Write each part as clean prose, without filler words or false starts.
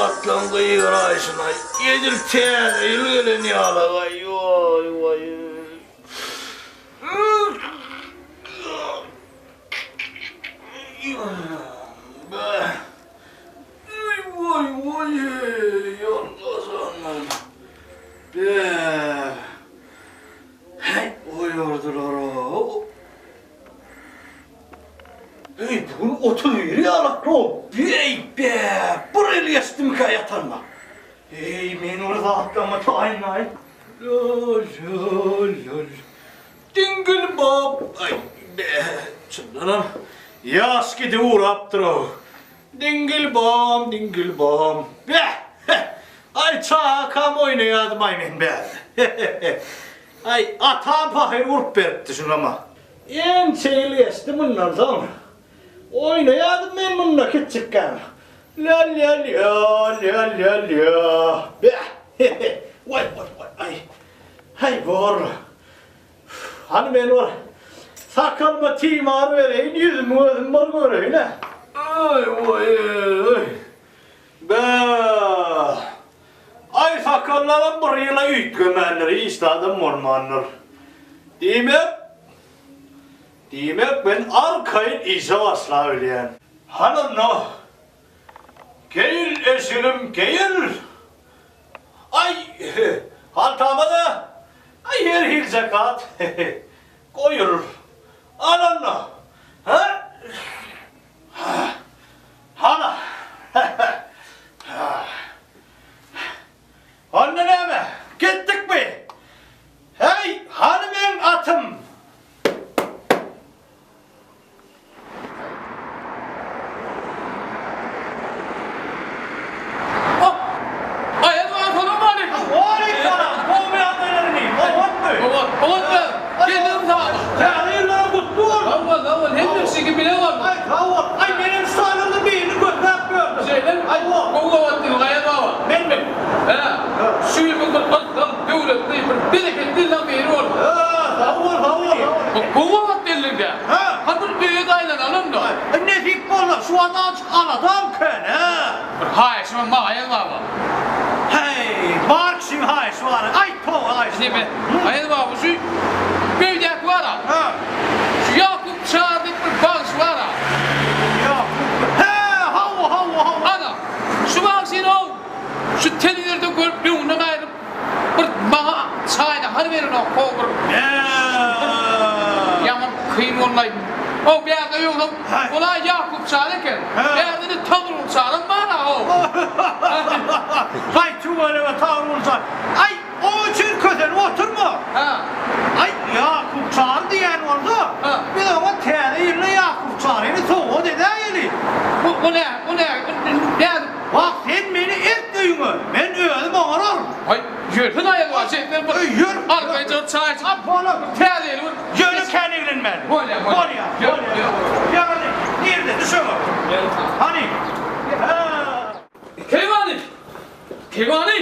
zatlaň gygyraýşyna edil täze ýyl gelen ýaly-aý, waý, waý. Waý, waý, ýoldaşlarym. Be. Häý, oýardylar-ow. Eý, bu gün 31 ýalak-ow. Eý, be, bir ýyl geçdimikä ýatanyma. Eý, men bir zatlarymy taýynlaýyn. Lol-lol-lol. Diňgil bop. Aý, be, çyndanam ýaş gidip ugrapdyr-ow. Diňgil bom, diňgil bom. Beh! Aý, çagakam oýnaýardym-aý men bärde. Aý, atam pahyr urup beripdi şuňama. Ençe ýyl geçdi mundan soň. Oýnaýardym men munda kiçjikkäm. Lä-lä-lä, lä-lä-lä. Beh! Waý, waý, waý, aý. Haý, bor. Hany men bir sakalyma timar bereýin, ýüzümi gözümi bir göreýin-ä. Aý, waý-eý. Beh! Aý, sakallaram bir ýyla üýtgemändir, hiç zadam bolmandyr. Diýmek, diýmek men arkaýyn işe başlabilýän. Hany onda, geýil eşigim, geýil! Aý, haltama-da, aý, her hili zekat goýul. Al onda. Hä? Hana. Onda näme? Gitdikmi? Heý, hany meň atym? Aýaz baba salowmaleýkim. Waleýkim salam. Gowmy ýagdaýlar inim? Oňatmy? Oňat, oňat be. Geldiňmi sag. Täze ýyllaryň gutly bolsun. Sag bol, sag bol. Hemme kişi bile bolsun. Aý, sag bol. Aý, menem şu taýlarda birini gözläp ýördüm. Şeýlemi? Aý, o. Gowy gabat diýdiň, Aýaz baba. Menmi? Hä. Şu ýyl bir yslam döwletli, bir bereketli ýyllaň biri bolsun. Hä, sag bol, sag bol. Gowy gabat geldiň-dä. Hä. Hany bir öýe-de aýlanaly onda. Aý, nesip bolsa, şu wagt azajyk aladam kän, hä. Bir haýyşymam bar, Aýaz baba. Häý, bar kişiň haýyşy bar. Aýt, toba, haýyşyň Neme, Aýaz baba, şu öýdäki bar-a. Hä. Şu Ýakup Çary diýip bir bagşy bar-a. Ýakup, hä, hawa, hawa, hawa. Ana, şu bagşyny-ow, şu telewizorda görüp öňünden aýryp, Bir maňa çaý nahar berenok how bir ýaman kyn boldy. How bärde ýogsam ol-a Ýakup Çary eken. Bärde-de Tagrul Çaram bar-a how. Haý tüweleme Tagrul Çary. Aý oň üçin kösenip oturma. Aý Ýakup Çary diýýän bolsa biz oňa täze ýylda Ýakup Çaryny sowgat edäýeli. O nä o nä nädip Wah, sen meni elt öýüňe, men özüm oňararyn. Haý, ýörsene aýagyňa, şeýtmän bir Öý, ýör. Arkaýyn çykyp çaý içip. A, bolar. Täze ýyly bir. Ýöne kän eglenmäli. Bolýar, bolýar. Bolýar, bolýar. Ýa, nirde, düşege. Hany. Hä. Keýwany! Keýwany!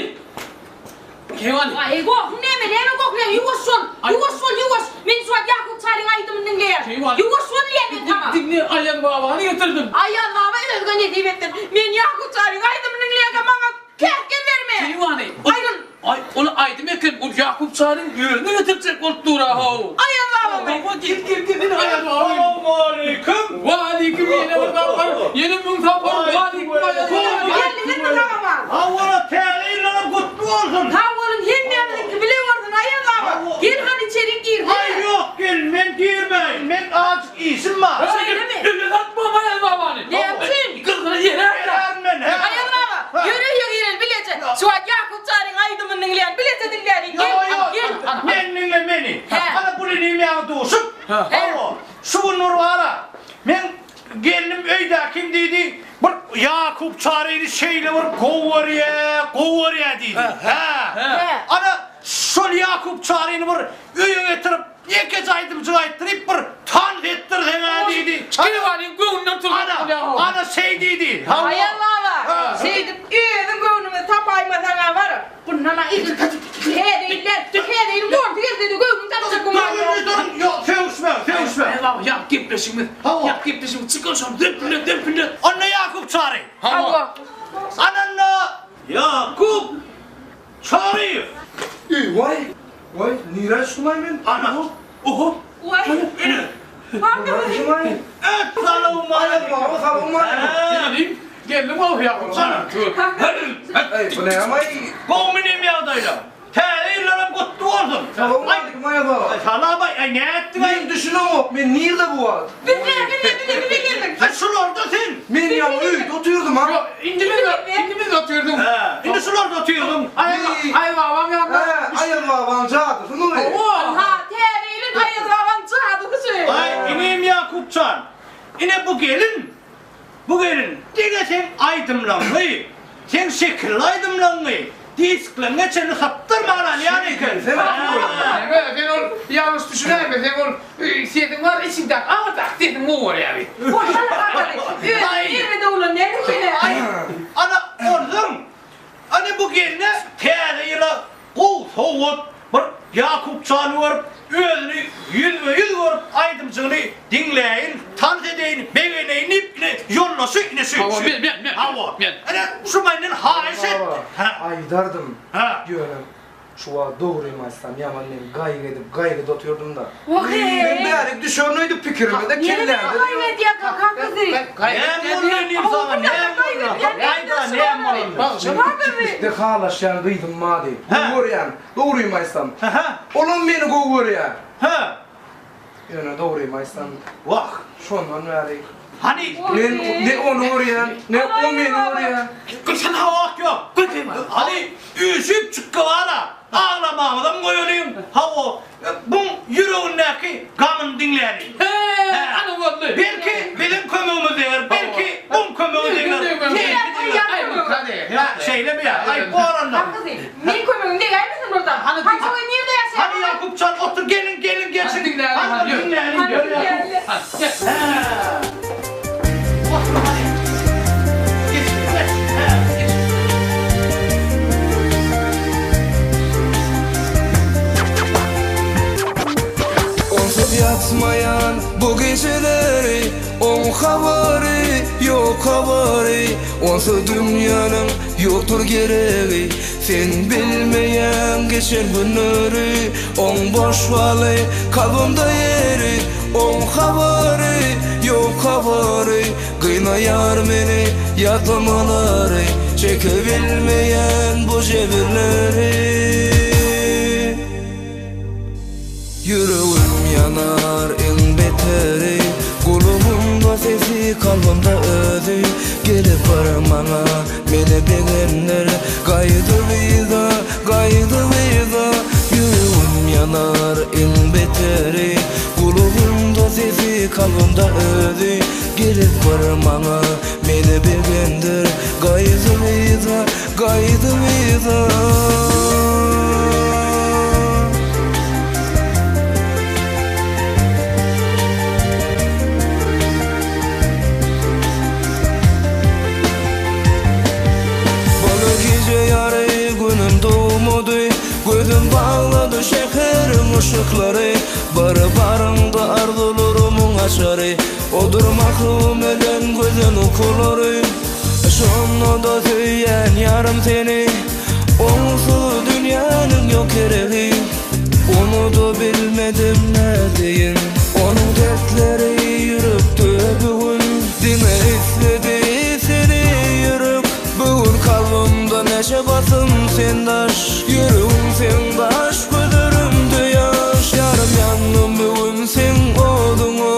Keýwany! Aý, gohuň näme, näme gohlaýaň, ýuwaş bol, ýuwaş bol, ýuwaş. Men şu wagt Ýakup Çaryň aýdymyny diňleýän. Keýwany! Ýuwaş bol diýýän men saňa. Diňle, Aýaz babany getirdim. Aýaz baba özge nesip etsin. Men Ýakup Çaryň aýdymyny diňleýänkä maňa päsgel berme. Keýwany! Aýryl. Aý, ol aýdym eken, ol Ýakup Çaryň özüni getirjek bolup dur-a, how. Aýaz babamy? Hawa, gel, gel, gel, ine Aýaz baba. Salowmaleýkim. Waleýkim, ýene bir sapar, ýene müň sapar, waleýkim Aýaz baba. Geldiňizmi sag-aman? Hawa, täze ýyllaryň gutly bolsun. Sag boluň, hemmämiziňki bile bolsun, Aýaz baba. Gel hany içerik girsene. Aý, ýok, gelin, men girmäýin, meň azajyk işim bar. Şeýlemi? Öýe satmam Aýaz babany. Näme üçin? Gyzgyny ýere atar. Gelärin men, hä? Aýaz baba, ýör öýe gireli bileje. Şu wagt Ýakup Çaryň aýdymyny diňleýän, bileje diňläliň, gel, Ýok, gel. ýok, meni diňle, meni. Hä. Hany bul inim ýaňy duşup. Hawa, şu gün bir bar-a, meň Gelnim öýdäkim diýdi, bir Ýakup Çaryny şeýle bir gowy görýä, gowy görýä diýdi. Hä. Ana, şol Ýakup Çaryny bir öýe getirip, ýekeje aýdymjyk aýtdyryp, bir tans etdirseň-ä diýdi. Keýwanyň göwnünden turjak Ana, bolýa-how. ana şeý diýdi. Hawa. Aýal baba, şeýdip özüň göwnüňi tapaýmasaň-a bar, Bundan-a ýyl täze ýyl däl, täze ýylyň ortasy gelse-de göwnüň tapjak gümany ýok. Durun, durun, ýok, sögüşme, sögüşme. Aý, baba, ýa gepleşigimiz, ýa gepleşigimiz, çykar şony, döpülle, döpülle. Onda Ýakup Çary. Hawa. Ananda. Nirä düşdüm-aý men? Ana. Oho. Waý. Ine. Nirä düşdüm-aý? Et salowmaleýkim. Baba salowmaleýkim. Geldim, geldim gowy Ýakup jan. Eý, bu näme-aý? Gowmy neme ýagdaýlar? Täze ýyllaram gutly bolsun. Salowmaleýkim Aýaz aga. Salam-aý, aý nätdiň-aý? Men düşünemok, men nirde bu wagt? Biz nirde, nirde, nirde geldiň? Sen şularda sen. Men ýaňy öýde otyrdym-a. Ýok, indi biz, indi biz otyrdyň. Hä, indi şularda otyrdyň. Aýaz babaň ýanynda. Hä, Aýaz babaň jadysymy? Hawa. Ha, täze ýylyň Aýaz babaň jadysy. Aý, inim Ýakupjan, ine bu gelin Bu gelin diňe seň aýdymlaryňy, seň şekilli aýdymlaryňy diskleňe çenli sapdyrman alýan eken. Sen sen ol ýalňyş düşünäýme, sen ol sesiň bar içiňdäki aňyrdaky sesiň gowy bolýar. Özi nirede ulan näme? Aý, ana onsoň Ana bu gelne täze ýyla gowy sowgat bir Ýakupjany görüp özüni ýüzbe-ýüz görüp aýdymjygyny diňläýin, tans edeýin, begeneýin diýip ine ýoldaşy ine şu Hawa men men men Hawa men. Ine şu menden haýyş et. Baba aýdardym ýöne Şu wagt dogrymy aýtsam ýaman men gaýgy edip gaýgyda otyrdym-da. Men bärik düşerin öýdüp pikirime-de kellämde-de Gaýgy edýän kakasy. Näme boldy inim saňa näme boldy? Aýda näme boldy? De halaşýan gyzym bardy. Gowy görýän. Dogrymy aýtsam. Olam meni gowy görýär. Ýöne dogrymy aýtsam. Wah. Şondan bäri. Hany. Men ne ony görýän, ne o meni görýär. Gülşen hawa ýok. Hany üýşüp çykgy bara. Aglamamyzam goýalyň. Hawa. Buň ýüregindäki gamyny diňläliň. He, ana boldy. Belki biziň kömegimiz deger, belki buň kömegi deger. Ýa, şeýlemi ýa? Aý, bor onda. Meň kömegim degäýmesin burada. Hany Hany o nirde ýaşaýar? Hany Ýakup jan otur geliň geliň geçiň. Hany Hany bir diňläliň. Hany diňläliň. Hany gel. Hä. Otur hany. Geç geç. Hä geç. Onsuz ýatmaýan bu gijeleri Oň habary ýok habary Onsuz dünýäniň ýokdur geregi Sen bilmeýäň geçen günleri Oň boş baly kalbymda ýeri Oň habary ýok habary Gynaýar meni ýatlamalary Çekebilmeýän bu jebirleri Ýüregim ýanar iň beteri Gulagymda sesi kalbymda özi Gelip bir maňa meni begendir Gaýdyp yza gaýdyp yza Ýüregim ýanar iň beteri Gulagymda sesi kalbymda özi Gelip bir maňa meni begendir Gaýdyp yza gaýdyp yza. Bana gije ýary günüm dogmady Gözüm baglady şäheriň yşyklary Bir baryňda arzuwlarymyň açary Odur mahrum eden gözel ukulary Şonda-da söýýän ýarym seni Onsuz dünýäniň ýok geregi Ony-da bilmedim nädeýin Onuň dertleri ýürekde bu gün Diňe isledi seni ýürek Bu gün kalbymda näçe basym sen daş Ýüregim seň daş gözlerimde ýaş Ýarym ýandym bu gün seň oduňa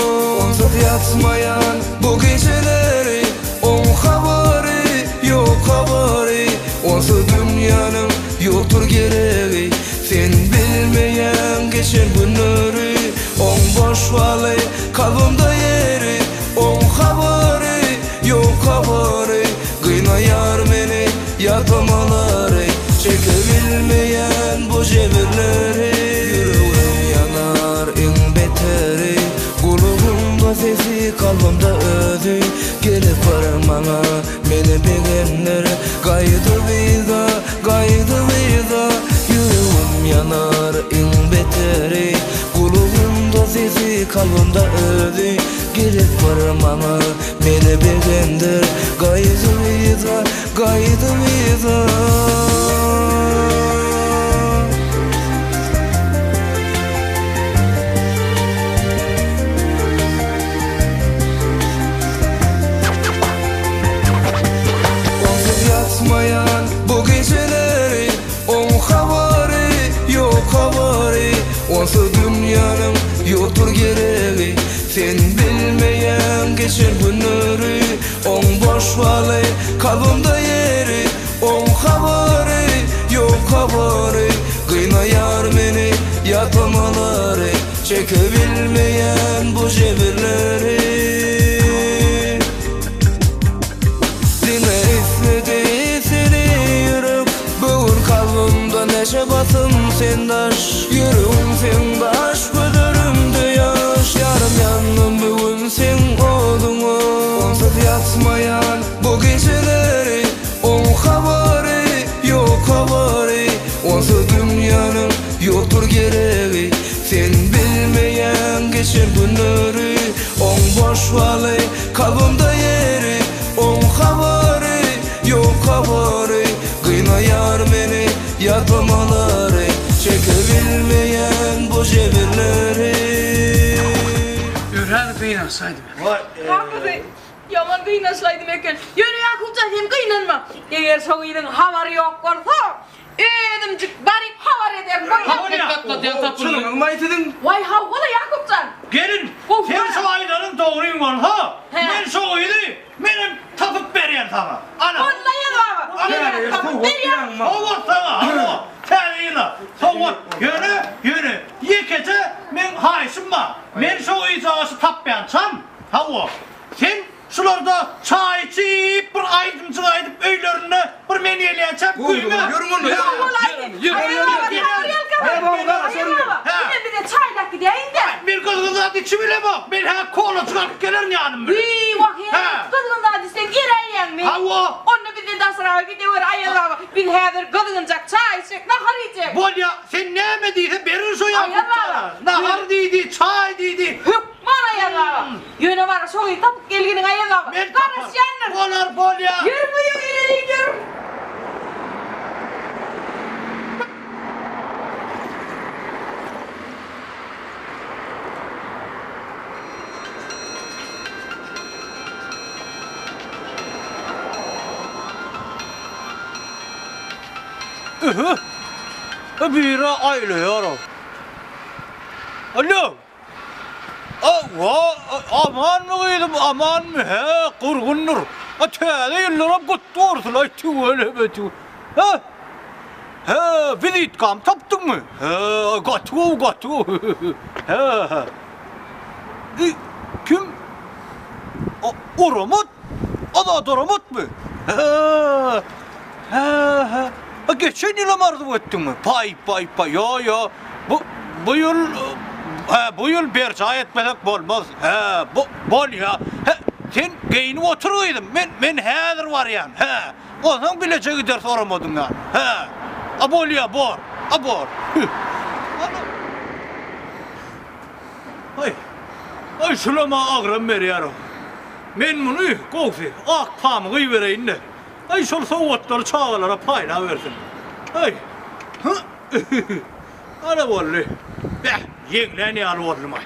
Onsuz ýatmaýan bu gijeleri Oň habary ýok habary Onsuz dünýäniň ýokdur geregi Sen bilmeýäň geçen günleri Oň boş baly kalbymda ýeri Oň habary ýok habary Gynaýar meni ýatlamalary Çekebilmeýän bu jebirleri Ýüregim ýanar iň beteri Gulagymda sesi kalbymda özi Gelip bir maňa meni begendir Gaýdyp yza gaýdyp yza Ýüregim ýanar iň beteri Gulagymda sesi kalbymda özi Gelip bir maňa meni begendir Gaýdyp yza gaýdyp yza. geregi Sen bilmeýäň geçen günleri Oň boş baly kalbymda ýeri Oň habary ýok habary Gynaýar meni ýatlamalary Çekebilmeýän bu jebirleri Diňe isledi seni ýürek Böwür kalbymda neçe basym sen daş Ýüregim seň daş gözlerimde ýaş Ýarym ýandym bu gün seň oduňa Onsuz ýatmaýan bu gijeleri Oň habary ýok habary Onsuz dünýäniň ýokdur geregi Sen bilmeýäň geçen günleri Oň boş baly kalbymda ýeri Oň habary ýok habary Gynaýar meni ýatlamalary Çekebilmeýän bu jebirleri. Örän gynansaýdym. Kakasy, ýaman gynansaýdym eken. Ýöne Ýakupjan sen gynanma. Eger şo gyzyň habary ýok bolsa, özümjik baryp habar ederin. Çynyňyzmaý siziň? Waý hawa-la Ýakupjan. Gelin, sen şo aýdanyň dogryň bolsa, men şo gyzy menem tapyp berýän saňa. Ana. Onda ýaz baba. Tapyp berýän. Sowgat saňa, hawa, täze ýyla sowgat. Ýöne, ýöne, ýekeje meň haýyşym bar. Men şo gyzjagaşy tapýançam, hawa, sen Şularda çaý içip, bir aýdymjyk aýdyp öýlerinde bir men gelýänçäm güýme. Ýörüň onda, ýörüň. Bize çaýlap gidäýiň-dä. Men gyzgyn zat içibilemok. Men hä kolajyk alyp gelerin ýanym bilen. Wiý, wah, gyzgyn zat içseň geräýýäňmi? Hawa. Onda bizden daşraga gidewer, Aýaz baba. Biz häzir gyzgynjak çaý içjek, nahar iýjek. Bolýa, sen näme diýse berin şo Ýakup jana. Nahar diýdi, çaý diýdi. Hökman Aýaz baba. Ýöne bara şo gyzy tapyp gelginiň Aýaz baba. Men tapar. Garaşýandyr. Bolar, bolýa. Ýör öýe gireliň, ýör. Ühü. Biri aýlaýar-ow. Alo. Hawa, amanmy gyzym, amanmy, hä, gurgundyr. A täze ýyllaram gutly bolsun, aý tüweleme, tüw. Hä? Hä, wizitkamy tapdyňmy? Hä, gaty gowy, gaty gowy. Hä, hä. I, kim? A, Oramat? Azat Oramatmy? Hä, hä, hä. A geçen ýylam arzuw etdiňmi? Paý, paý, paý, ýo, ýo. Bu, bu ýyl, hä, bu ýyl berjaý etmesek bolmaz. Hä, bu, bolýa. Hä, sen geýnip otur gyzym, men, men häzir barýan. Hä, onsoň bileje gideris oramadyň ýanyna. Hä, a bolýa, bor, a bor. Hü. Ana. Aý, aý, şulam-a agram berýär-ow. Men muny, gowsy, ak pamyga ibereýin-de. Aý, şol sowgatlary çagalara paýlabersin. Aý, hy, Ana boldy. Beh, ýeňlän ýaly boldum-aý.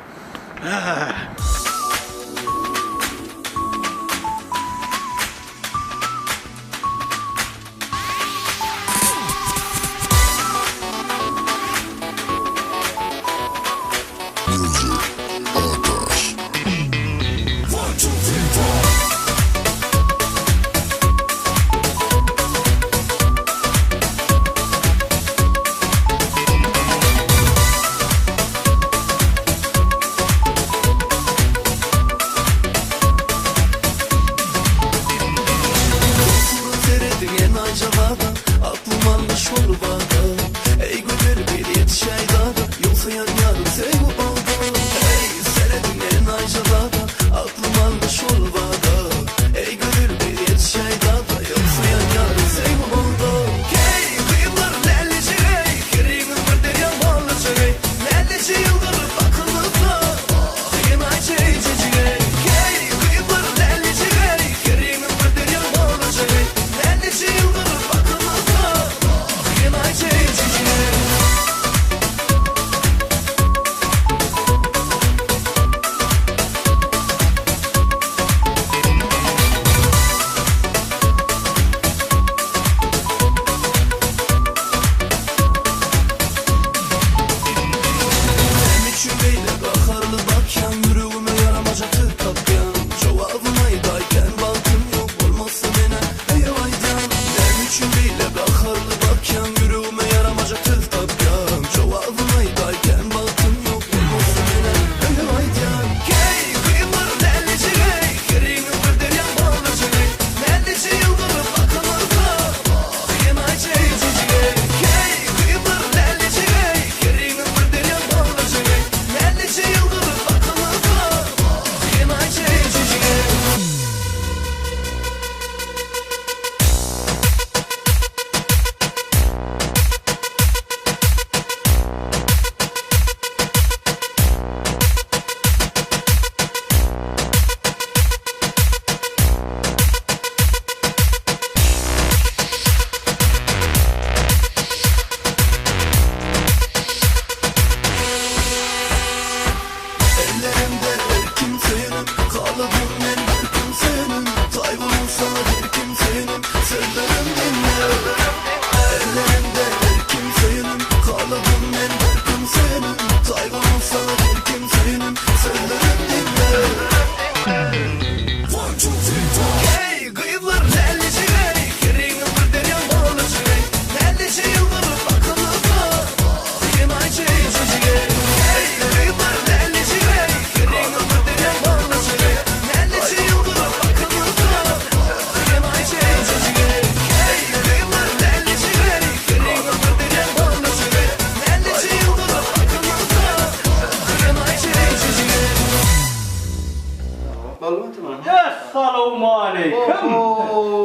Bolmadymy? Essalawmaleýkim!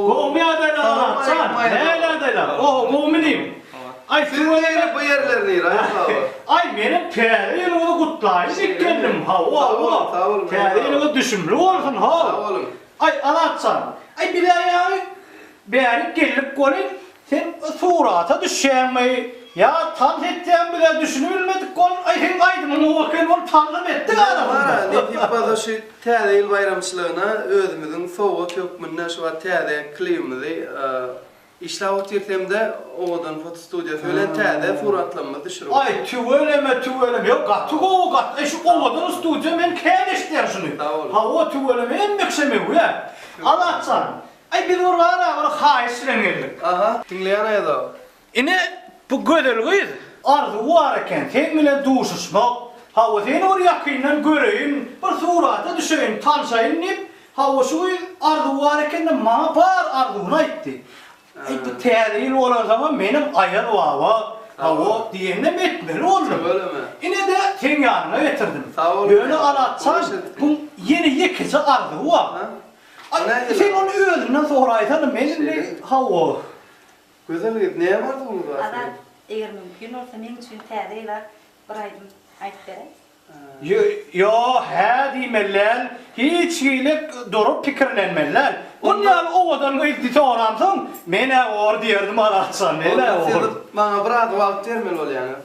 Gowmy ýagdaýlar Azatjan? Nähili ýagdaýlar? Oho, gowmy inim? Aý, Siz nire bu ýerler nire, Aýaz baba? Aý, menem täze ýylyňyzy gutlaýyn diýip geldim. Hawa, hawa. Täze ýylyňyz düşümli bolsun, how. Sag boluň. Aý, Azatjan, aý, biz-ä ýaňy bärik geldik welin, Sen surata düşýäňmi ýa tans etýäňmi bizä düşünibilmedik ol aý seň aýdymyň gowy eken ol tansam etdik Bara arasynda. nesip bolsa şu täze ýyl baýramçylygyna özümiziň sowgat hökmünde şu wagt täze klibimizi işläp otyrys hemde owadan fotostudiýasy bilen täze suratlarymyzy düşürip Aý tüweleme tüweleme ýok gaty gowy gaty aý şu owadan studiýa men kän eşitýän şuny Sag boluň. Hawa tüweleme hemmekşe möwýä Azatjan Aý biz bir bara bir haýyş bilen geldik. Aha, diňleýän Aýaz aga. Ine, bu gözel gyz arzuwy bar eken, seň bilen duşuşmak, hawa seni bir ýakyndan göreýin, bir surata düşeýin, tanşaýyn diýip, hawa şu gyz arzuwy bar eken-de maňa bar arzuwyny aýtdy. Aý bu täze ýyl bolansoňam menem Aýaz baba, hawa diýeninem etmeli boldum. Ine-de seň ýanyňa getirdim. Ýöne Alatjan bu ýene ýekeje arzuwy bar. Aý, sen ony özünden soraýsana, men indi, hawa. Gözel gyz, näme arzuwyňyz bar siziň? Azat, eger mümkin bolsa, meň üçin täze ýyla bir aýdym aýdyp beräý. Ýo, hä diýmeli däl, hiç hili durup pikirlenmeli däl. Bun ýaly owadan gyz soramsoň, men-ä bor diýerdim Azatjan, men-ä Onda bor. siz maňa biraz wagt bermeli bolýaňyz.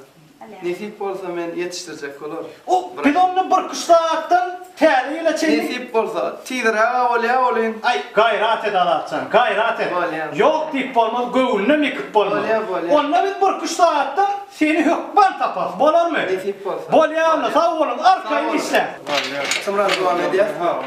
Nesip bolsa men ýetişdirjek bolaryn. O, biz onda birküç sagatdan Täze ýyla çenli. Nesip bolsa. Tizräg-ä bolýa welin. Aý, gaýrat et Azatjan, gaýrat et. Bolýa. Ýok diýip bolmaz, göwnünem ýykyp bolmaz. Bolýa, bolýa. Onda biz birküç sagatdan seni hökman taparys, bolarmy? Nesip bolsa. Bolýa onda, sag boluň, arkaýyn işläň. Bolýa. Soňra dowam edýäs. Hawa.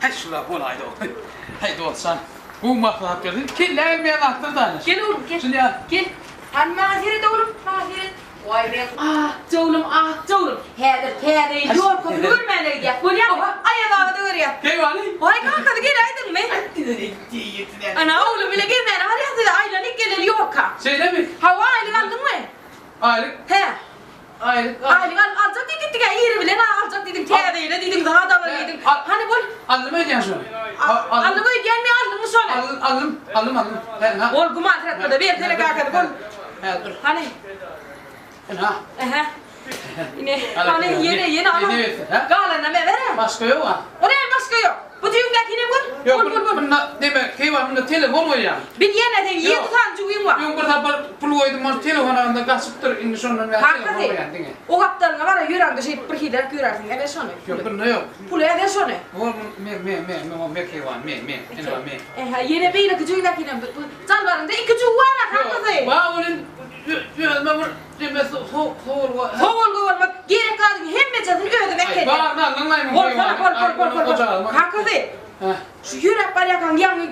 Häý şular bolaýdy. Häý dostjan. Gowy maslahat berdiň. Kellä gelmeýän zatlar da. Gel oglum gel. Şuny ýaz. Gel. Hany maňa seret oglum, maňa seret. Waý men akja oglum, akja oglum. Häzir täze ýyl ýolkasyny görmäne gidýäs. Bolýamy? Aýaz aga-da görýäs. Keýwany. Waý kakasy geläýdiňmi? Ana oglum bile gezmäne barýas size aýlanyp geleli ýolka. Şeýlemi? Hawa aýlyk aldyňmy? Aýlyk. Hä. Aýlyk Aýlyk al aljak diýip gitdiň-ä, iri bilen aljak diýdiň, täze ýyla diýdiň, zat alar diýdiň. Hany bol. Aldym öýdýän şony. Aldym öýdýänmi, aldyňmy şony? Aldym, aldym, aldym. Hä, ha. Bol, güman syratma-da, bersene kakasy, bol. Hä, dur. Hany. Ine. Ähä. Ine, hany, ýene, ýene al. Galanyny beber-ä. Başga ýog-a. O näme başga ýok? Bu jübüňdäkinem gör. Ýok, Bol, bol, bol. bunda neme, keýwan, bunda telefon goýýan. Bilýän-ä seň ýedi sany jübiň bar. Öň bir sapar pul goýdum, ol telefon alanda gaçypdyr, indi şondan bäri telefon Kakasy, goýýan diňe. o gapdalyňa bar-a, ýöräňde şeýdip bir hileräk ýörärsiň, äber şony. Ýok, bunda ýok. Puly äber şony. Bol, me, me, me, me, me keýwan, me, me, ine me. Ähä, ýene beýleki jübüňdäkinem, bu jalbaryňda iki jübi bar-a, kakasy. Ýok, bar welin, özüme bir neme sowalga. Sowalga bolmaz, gerek zadyň hemmejesini özüm äkeldim. Aý, baryny aldyň-laý muň Bolsana, bol, bol, bol, bol, bol. Kakasy. Şu ýöräp barýarkaň ýaňy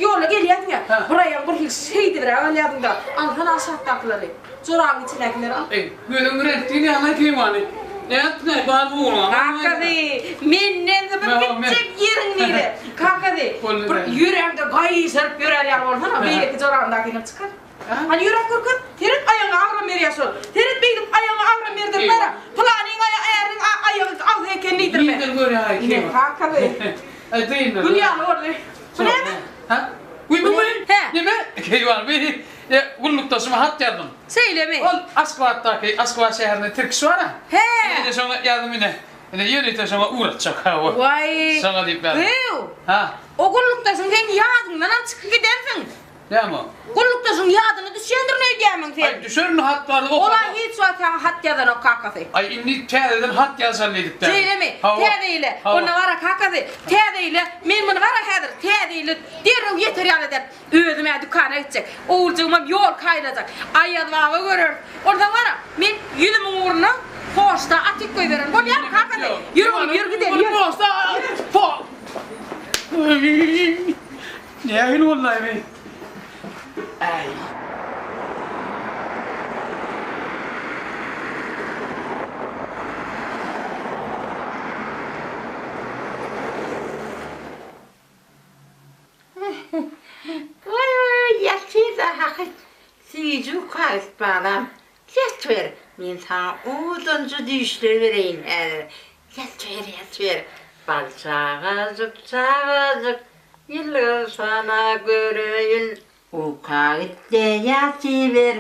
ýola gelýärdiň-ä, bir aýagyň bir hili şeýdibräk alýardyň-da, alsana aşakdakylary, jorabyň içindäkileri al. Eý, gözüň reňkdigini ýaňy keýwany. Nätdiň-aý, bar oglan. Kakasy, menden sypyp gitjek ýeriň nire? Kakasy, bir ýöräňde gaýşaryp ýörär ýaly bolsana, beýleki jorabyňdakyny çykar. Hany ýöräp görkez, seret aýagyňa agram berýär şol. Seret beýdip aýagyňa agram berdirip bar-a, pylanyň aýa äriniň aýagy agzy eken diýdirme. Nirden görýäň-aý Ine, keýwany? kakasy. Aý, dynma. Gül ýaly boldy. Bu näme? Hä? Guý bu my? Hä. Neme? Keýwany, bi e, gullukdaşyma hat ýazdym. Şeýlemi? Ol Aşgabatdaky, Aşgabat şäherinde tirkiş bar-a. Hä. Ine şoňa ýazdym ine. Ine ýörite şoňa ugratjak ha bu. Waý. Şoňa diýip ýazdym. Gyw. Ha. O gullukdaşyň seň ýadyňdanam çykyp gidensiň. Näme o? Gullukdaşyň ýadyna düşýändirin öýdýärmiň sen? Aý, düşerin hat bardy oka. Ol-a hiç wagt saňa hat ýazanok kakasy. Aý, indi täzeden hat ýazşaly diýdik däl. Şeýlemi? Hawa. Täze ýyla. Hawa. Onda bar-a kakasy, täze ýyla men muny bar-a häzir täze ýyla derrew ýeter ýaly ederin. Özüm-ä dükana gitjek. Oguljygymam ýolka aýlajak. Aýaz baba göreris. Onsoň bar-a, men ýüzümiň ugruna poçta atyp goýbererin. Bolýarmy kakasy? Ýör oglum, ýör gidelim, ýör. Poçta, po. Nähili boldy-aý bi? Äý. Waý, waý, waý, ýaşy. hakyt süýji uka git balam. Ýatyber, men saňa owadanja düýşler bereýin häzir. Ýatyber, ýatyber. Bal çagajyk, çagajyk, ýylgyrsana göreýin. Uka git-de ýatyber,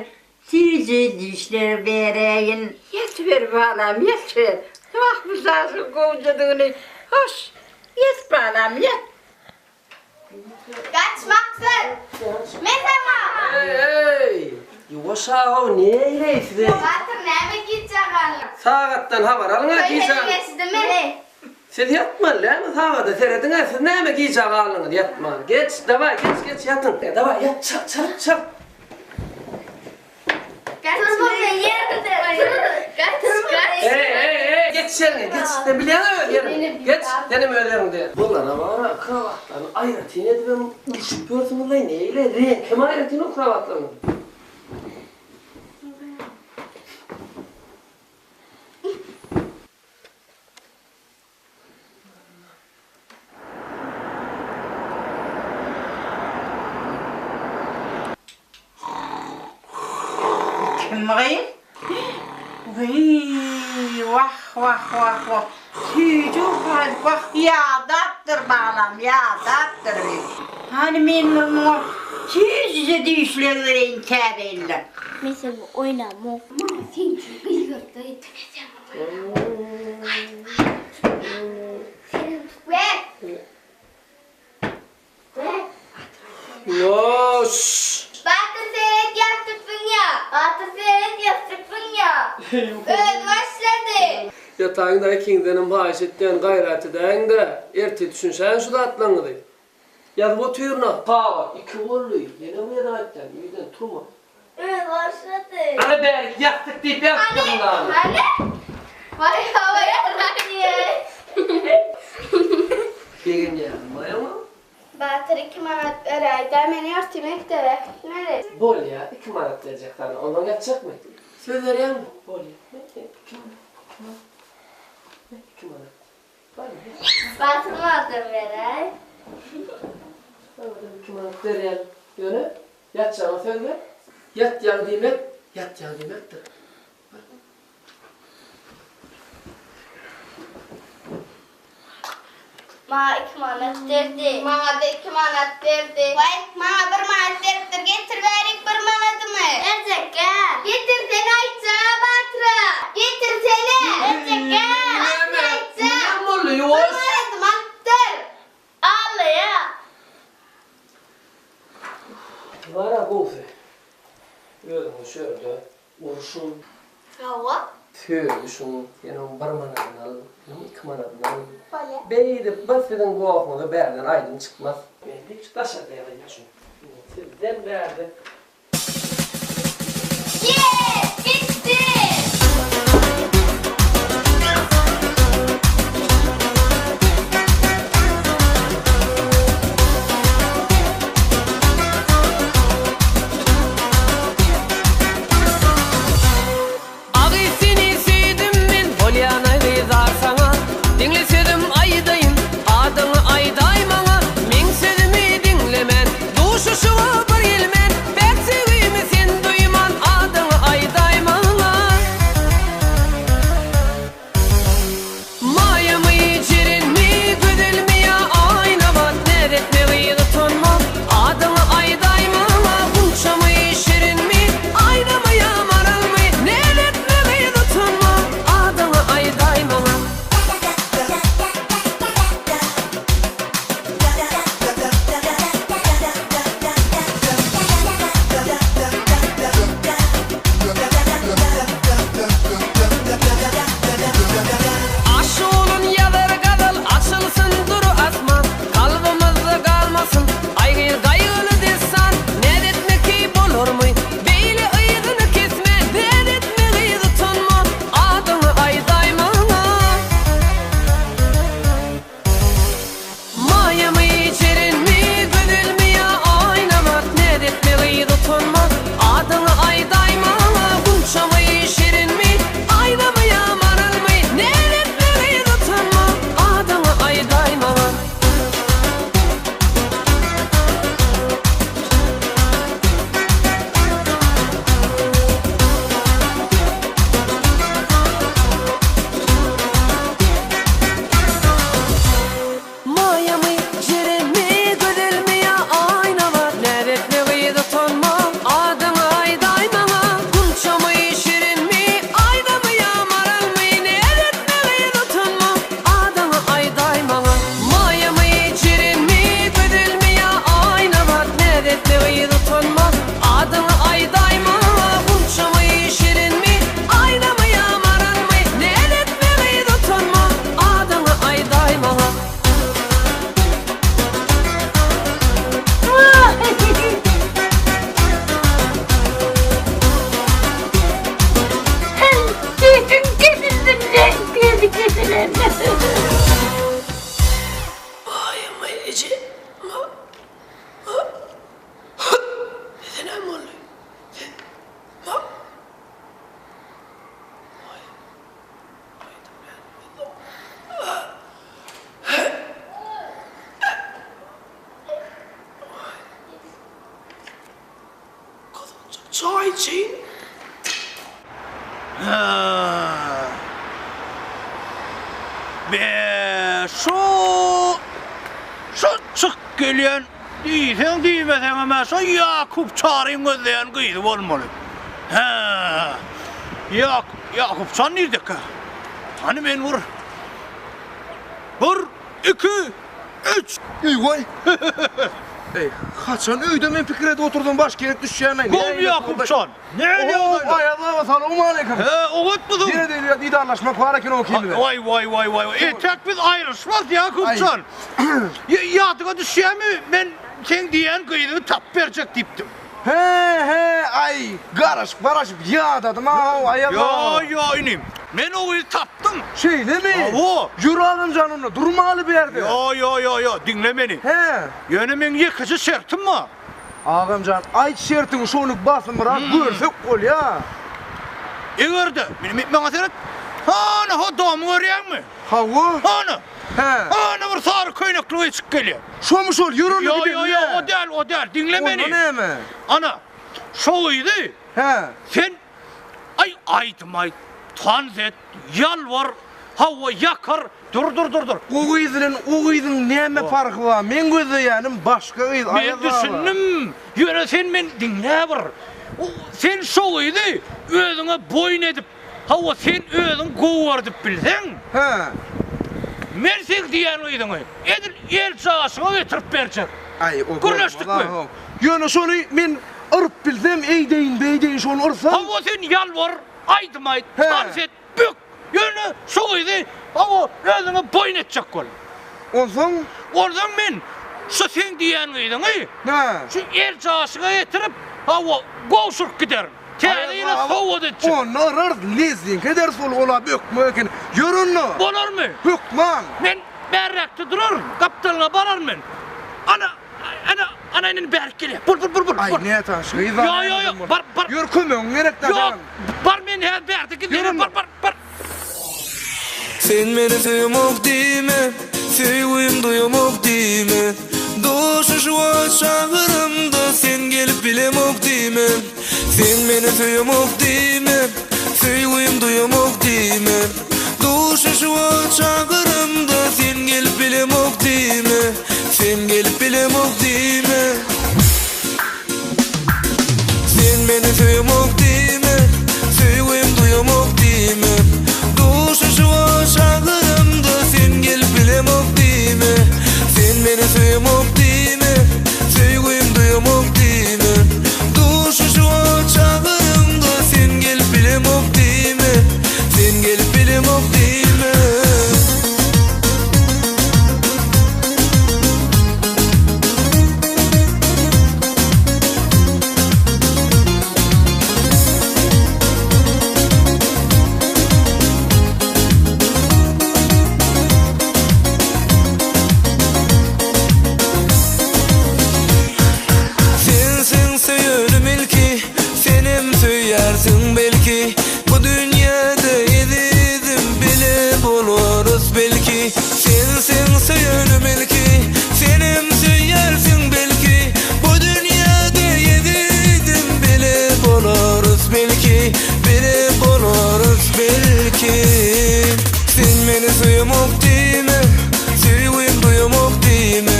süýji düýşler bereýin. Ýatyber, balam, ýatyber. Wah, bu sazyň gowjadygyny. Hoş, ýat, balam, ýat. Gaç Maksat! Men saňa! Eý-eý! Ýuwaş aga-ow, neýleý size? Batyr näme gijä galdyň? Sagatdan habar alyň-a gijä. Toý geçdimi? Siz ýatmaly dälmi sagada serediň-ä siz näme gijä galdyňyz ýatman. Geç, dawaý geç geç ýatyň. Dawaý ýat çalt çalt çalt. Eý-eý-eý, geç ýeriňe, geç. Sen bilýäň-ä öz ýeriňi. Geç, senem öz ýeriňde. Bulara bar-a, krowatlaryny aýratyn edibem urşup ýörsüňiz-laý, neýle, reňkem aýratyn o krowatlaryň. Kim gyz? Wiý, wah, wah, wah, wah. Süýji ukaýyp, wah, ýadapdyr balam, ýadapdyr bi. Hany men bir muňa süýjüje düýşler bereýin täze ýylda. Men seni oýnamok. Maňa seň üçin gygyrdy. Ýoş! Batyr seret ýassypyň ýa. Batyr seret ýassypyň ýa. Özi başlady. Ýataýyň-da ikiňizdenem haýyş etýän gaýrat edäýiň-dä, ertir düşünşäýiň şu zatlaryňyzy. Ýazyp otyryn-a. Sagat iki boldy, ýene bir gezek aýtýan, öýden turma. Özi başlady. Ana bärik ýassyk diýip ýazypdyryn dany. Hany? Waý hawa Begenýäňmi maýa? Batyr iki manat beräýdä men ertir mekdebe äkitmeli. Bolýa iki manat berjek sana ondan ýatjakmy? Söz berýäňmi? Bolýa. Iki manat iki manat iki manat. Batyr manatdan beräý. Saňa iki manat berýän. Ýöne ýatjagyňa söz ber. Ýatýaň diýmek, ýatýaň diýmekdir. Maňa iki manat berdi. Maňa-da iki manat berdi. Waý, maňa bir manat beripdir, getir bärik bir manadymy. Berjekgä. Getirsene aýtja Batyra. Getirsene. Berjekgä. Batyra aýtja. Näme boldy, ýuwaş. Bir manadymy alypdyr. Aglaýa. Bar-a gowsy. Özüňiz şu ýerde urşuň. Hawa. Sögüşiň, sen oň bir manadyny al, men oň iki manadyny al. Bolýa. Beýdip bir siziň gohuňyza bärden aýdym çykmaz. Men hiç daşarda ýazaýyn şuny. Sizden bärde. Yes! Bitdi! Agy seni söýdüm men bolýana gyzar saňa Diňle sözüm aýdaýyn adyňy aýdaý maňa Meň sözümi diňlemän duşuşyga bir gelmän Päk söýgimi sen duýman adyňy aýdaý. Çaý içeýin. Be, şu şu çyk gelýän diýseň diýmeseňem-ä şo Ýakup Çaryň gözleýän gyzy bolmaly. Hä. Ýak, Ýakup Çan nirdekä? Hany men bir Bir, iki, üç. Eý waý. Eý, haçan öýde men pikir edip oturdym başga ýere düşýän-aý. Gowy Ýakup Çan. Nähili ýagdaýlar? Aýaz baba salowmaleýkim. He, oňatmysyň? Ýene de didarlaşmak bar eken o ikimize. Waý, waý, waý, waý. Entek biz aýrylyşmarys Ýakupjan. Ýadyňa düşýärmi, men seň diýýän gyzyňy tapyp berjek diýipdim. He, he, aý, garaşyp, garaşyp ýadadym-a-how, Aýaz baba. Ýo, ýo, inim. Men o gyzy tapdym. Şeýlemi? Hawa. Ýör agamjan onda, durmaly bu ýerde. Ýo, ýo, ýo, ýo, diňle meni. He. Ýöne meň ýekeje şertim bar. Agamjan aýt şertiňi şony basymrak görsek bolýa. Egerde, meni maňa seret. Hana ho domy görýäňmi? Hawa. Hana. Hä. Hana bir sary köýnekli gyz çykyp gelýär. Şomy şol ýör onda gidelim. Ýo ýo ýo o däl o däl diňle meni. Onda näme? Ana şo gyzy. Hä. Sen aý aýdym aýt, tans et, ýalbar, hawa ýakar, Dur dur dur dur. O gyz bilen o gyzyň näme parhy bar? Meň gözleýänim başga gyz Aýaz Men baba. düşündim. Ýöne sen meni diňle bir. Sen şo gyzy özüňe boýun edip, hawa sen özüň gowy gördüp bilseň. Hä. Men seň diýýän gyzyňy edil el çaşyňa getirip berjek. Aý o Gürleşdikmi? Ýöne şony men yryp bilsem, eýdeýin beýdeýin şony yrsam. Hawa sen ýalbar, aýdym aýt, tans et. Bök! Ýöne şu gyzy, hawa, özüňe boýun etjek bol. Onsoň? Onsoň men şu seň diýýän gyzyňy şu eljaşyga getirip, hawa, gowşuryp giderin. Täze ýyla sowgat etjek. Onda yrarys, lezginka ederis ol, ol-a bökmek eken. Ýör onda. Bolarmy? Hökman. Men bärräkde duraryn, gapdalyňa bararyn men. Ana, Ana, ana indi bärik gelýär. Bul, bul, bul, bul. Aý, nätanyş gyz bar. Ýo, ýo, ýo, bar, bar. Ýör, kömegiň gerek da. Ýok, bar men häzir bärde gizlenim, bar, bar, bar. Sen meni söýemok diýme, söýgüm duýamok diýme Duşuşyga çagyramda sen gelip bilemok diýme Sen meni söýemok diýme, söýgüm duýamok diýme Duşuşyga çagyramda sen gelip bilemok diýme Sen gelip bilemok diýme Sen meni söýemok diýme Söýgüm duýamok diýme Duşuşyga çagyramda sen gelip bilemok diýme Sen meni söýemok diýme Söýgüm duýamok diýme Duşuşyga çagyramda sen gelip bilemok diýme Sen gelip bilemok diýme. Sensiň söýenim ilki, senem söýersiň belki Bu dünýäde ezizim bile bolarys belki Sensiň söýenim ilki Senem söýersiň belki Bu dünýäde ezizim bile bolarys belki Bile bolarys belki Sen meni söýemok diýme Söýgim duýamok diýme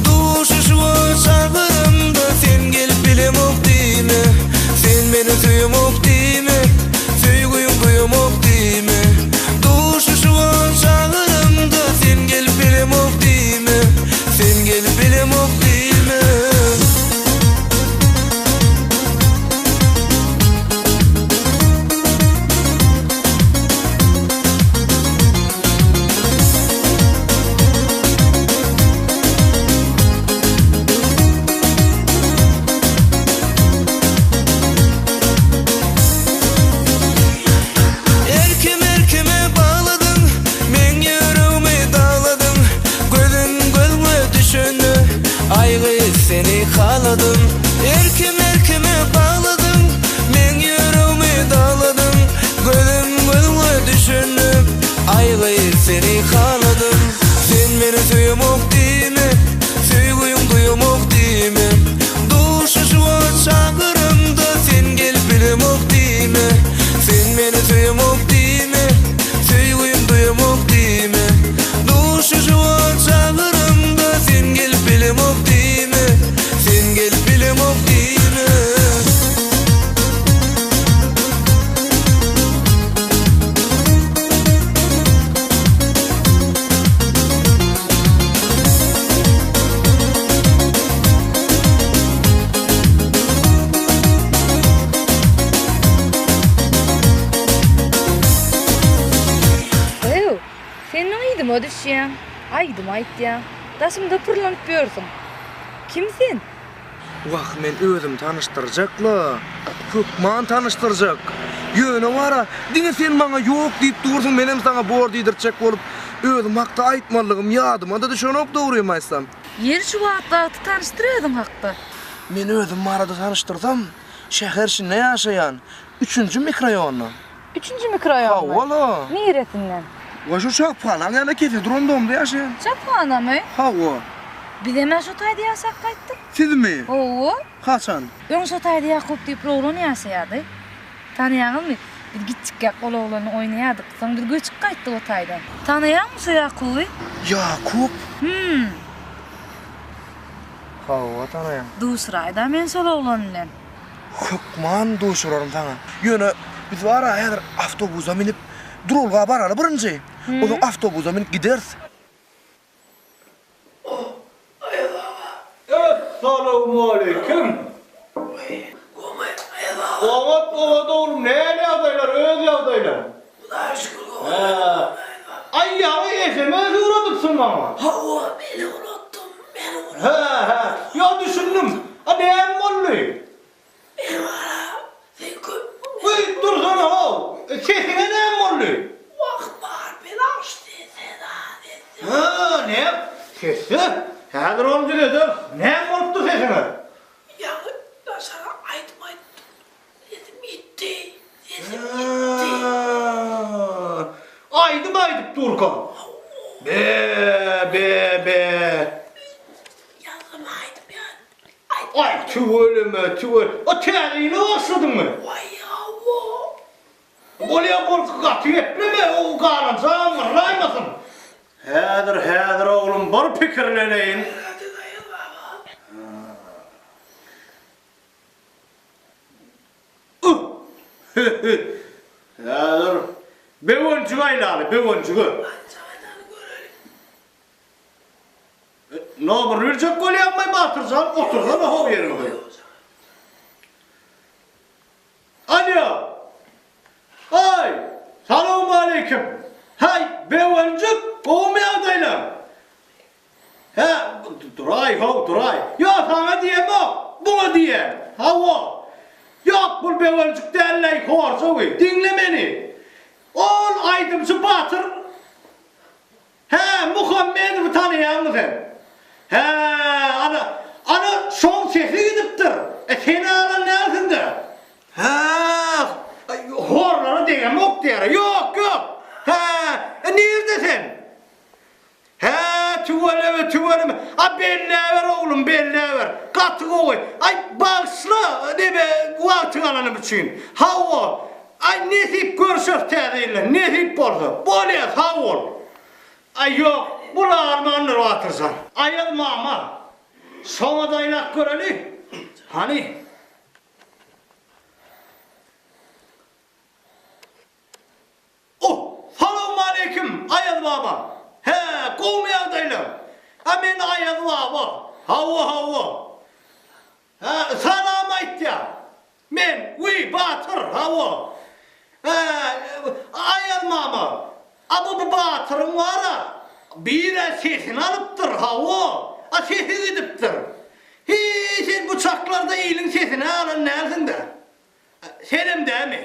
Duşuşyga çagyramda sen gelip bilemok diýme Sen meni söýemok diýme Söýgüň duýamok diýme Duşuşyga çagyramda sen gelip bilemok diýme Sen gelip bilemok diýme. Erkim erkime bagladyň, meň ýüregimi dagladyň, Gözüm gözüňe düşende, aý gyz seni haladym. Erkim erkime bagladyň, meň ýüregimi dagladyň, Gözüm gözüňe düşende, aý gyz seni haladym. Sen meni söýemok diýme, söýgüň duýamok diýme, Duşuşyga çagyramda sen. Üstüme düşýäň, aýdym aýtýaň, daşymda pyrlanyp ýörsüň. Kim sen? Wah, men özümi tanyşdyrjak-la. Hökman tanyşdyrjak. Ýöne bar-a, diňe sen maňa ýok diýip dursuň, menem saňa bor diýdirtjek bolup, özüm hakda aýtmalydygym ýadyma-da düşenok, dogrymy aýtsam. Ýeri şu wagt wagty tanyşdyr özüň hakda. Men özüm barada tanyşdyrsam, şäher içinde ýaşaýan, üçünji mikroýonda. Üçünji mikroýonmy? Hawa-la. Niresinden? Waý, şu çaphanaň ýanynda kese duran domda ýaşaýan. Çaphanamy? Hawa. Bizem-ä şo taýda ýaşap gaýtdyk. Sizmi? Hawa. Haçan? Öň şo taýda Ýakup diýip bir oglan ýaşaýardy. Tanaýaňyzmy? Biz kiçjikkäk ol oglan bilen oýnaýardyk. Soň biz göçüp gaýtdyk o taýdan. Tanaýaňmy şo Ýakuby? Ýakup? Hüm. Hawa, tanaýan. Duşuraý-da meni şol oglan bilen. Hökman duşuraryn saňa. Ýöne biz bar-a häzir awtobusa münüp, duralga baraly birinji. Onsoň awtobusa münüp gideris. Essalawmaleýkim. Oňat oňat oglum näl ýagdaýlar öz ýagdaýlaň. Hudaýa şükür gowy. Aý ýaňy sms ugradypsyň maňa. Hawa men ugratdym men ugratdym. Hä hä ýa düşündim. A näme boldy? Men wara sen köp. Eý dursana how. Sesiňe näme boldy? Wah bar bela şu sese zat etse. Hä näme? Sesse? Häzir ony düzederis. Näme bolupdy sesiňe? Ýaňy daşara aýdym aýtdym. Sesim ýitdi. Sesim ýitdi. Aýdym aýdyp durka. Be be be. Ýazdym aýdym ýa. Aý tüweleme tüwel. O täze ýyla başladyňmy? Waý hawa. Bolýa bol gaty gepleme o galan jaňňyrlaýmasyn. Häzir häzir oglum bir pikirleneýin. Häzir Bewenjige aýlaly Bewenjige. Nomerini biljek bolýaňmy Batyrjan otursana how ýeriňde. Alýo. Aý, salowmaleýkim. Häý, Bewenjik, gowumy ýagdaýlar? Hä, duraý how, duraý. Ýok, saňa diýemok, muňa diýýän. Hawa. Ýok, bul Bewenjik däl-läý, horja wi. Diňle meni. Ol aýdymçy Batyr Hä, Muhammedowy tanaýaňmy sen? Hä, ana, ana, şoň sesi gidipdir. E, sen alan dälsiň-dä. Hä, horlara degemok diýýär. Ýok, ýok. Hä, e, nirde sen? Hä, tüweleme, tüweleme. A, belläber, oglum, belläber. Gaty gowy. Aý, bagyşla, neme, wagtyňy alanym üçin. Hawa, Aý nesip görüşeris täze ýylda nesip bolsa. Bolýa sag bol. Aý ýok bul almandyr Batyrjan. Aýaz mama. Şoňa daýlap göreli. Hany. Oh! Salowmaleýkim, Aýaz baba! Hä, gowumy ýagdaýlar? A men Aýaz baba. Hawa, hawa. Hä, salam aýtýan. Men, wiý, Batyr, hawa. Hä, Aýaz mama, a bu bu Batyryň bar-a, bir-ä sesini alypdyr, hawa, a sesi gidipdir. Hiý, sen bu çaklarda iliň sesini alan dälsiň-dä. Senem dämi?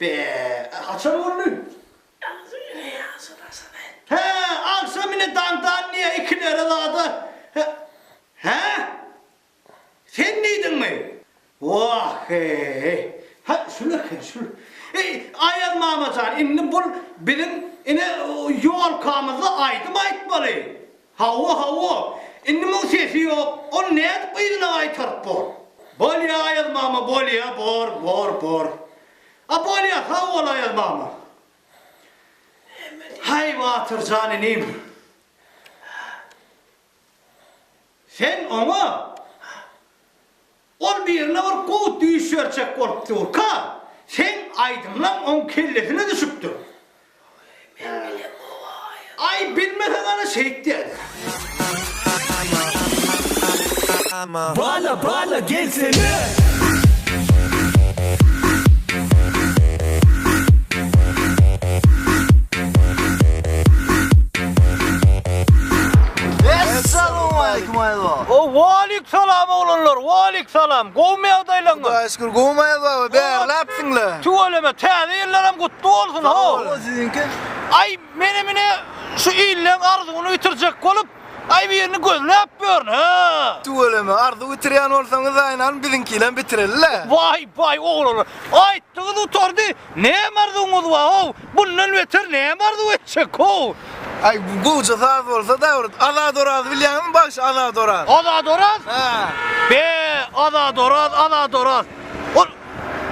Be, haçan boldy? Hä, agşam ine daňdan diýýä, ikilere zada. Hä? Sen diýdiňmi? Wah-eý! Hä, şul eken, şul. Eý, Aýaz mama jan, indi bul biziň ine ýolkamyzda aýdym aýtmaly. Hawa, hawa. Indi muň sesi ýok. Ony nädip yzyna gaýtaryp bor? Bolýa, Aýaz mama, bolýa, bor, bor, bor. A bolýa, sag bol, Aýaz mama. Haý, Batyr jan inim. Sen oňa Ol birine bir gowy düýş berjek bolup durka, seň aýdymlaň oň kellesine düşüpdir. Aý, bilmeseň ana şeýt diýäýdä. Bala bala gelsene. Waleýk salam oglanlar, waleýk salam. Gowumy ýagdaýlaryňyz? Hudaýa şükür, gowumy Aýaz baba, bärläpsiň-le. Tüweleme, täze ýyllaram gutly bolsun, how. Sag bol, siziňki? Aý, menem ine şu illeň arzuwyny bitirjek bolup, aý birini gözläp ýörün, hä. Tüweleme, arzuw bitirýän bolsaňyz, Aýnany biziňkinem bitireli-le. Waý, baý, oglanlar, aýtdyňyz gutardy. Näme arzuwyňyz bar how? Bundan beter näme arzuw etjek how? Aý gowja saz bolsa-da bir Azat Oraz bilýäňizmi bagşy Azat Oraz? Azat Oraz? Hä. Be, Azat Oraz, Azat Oraz. Ol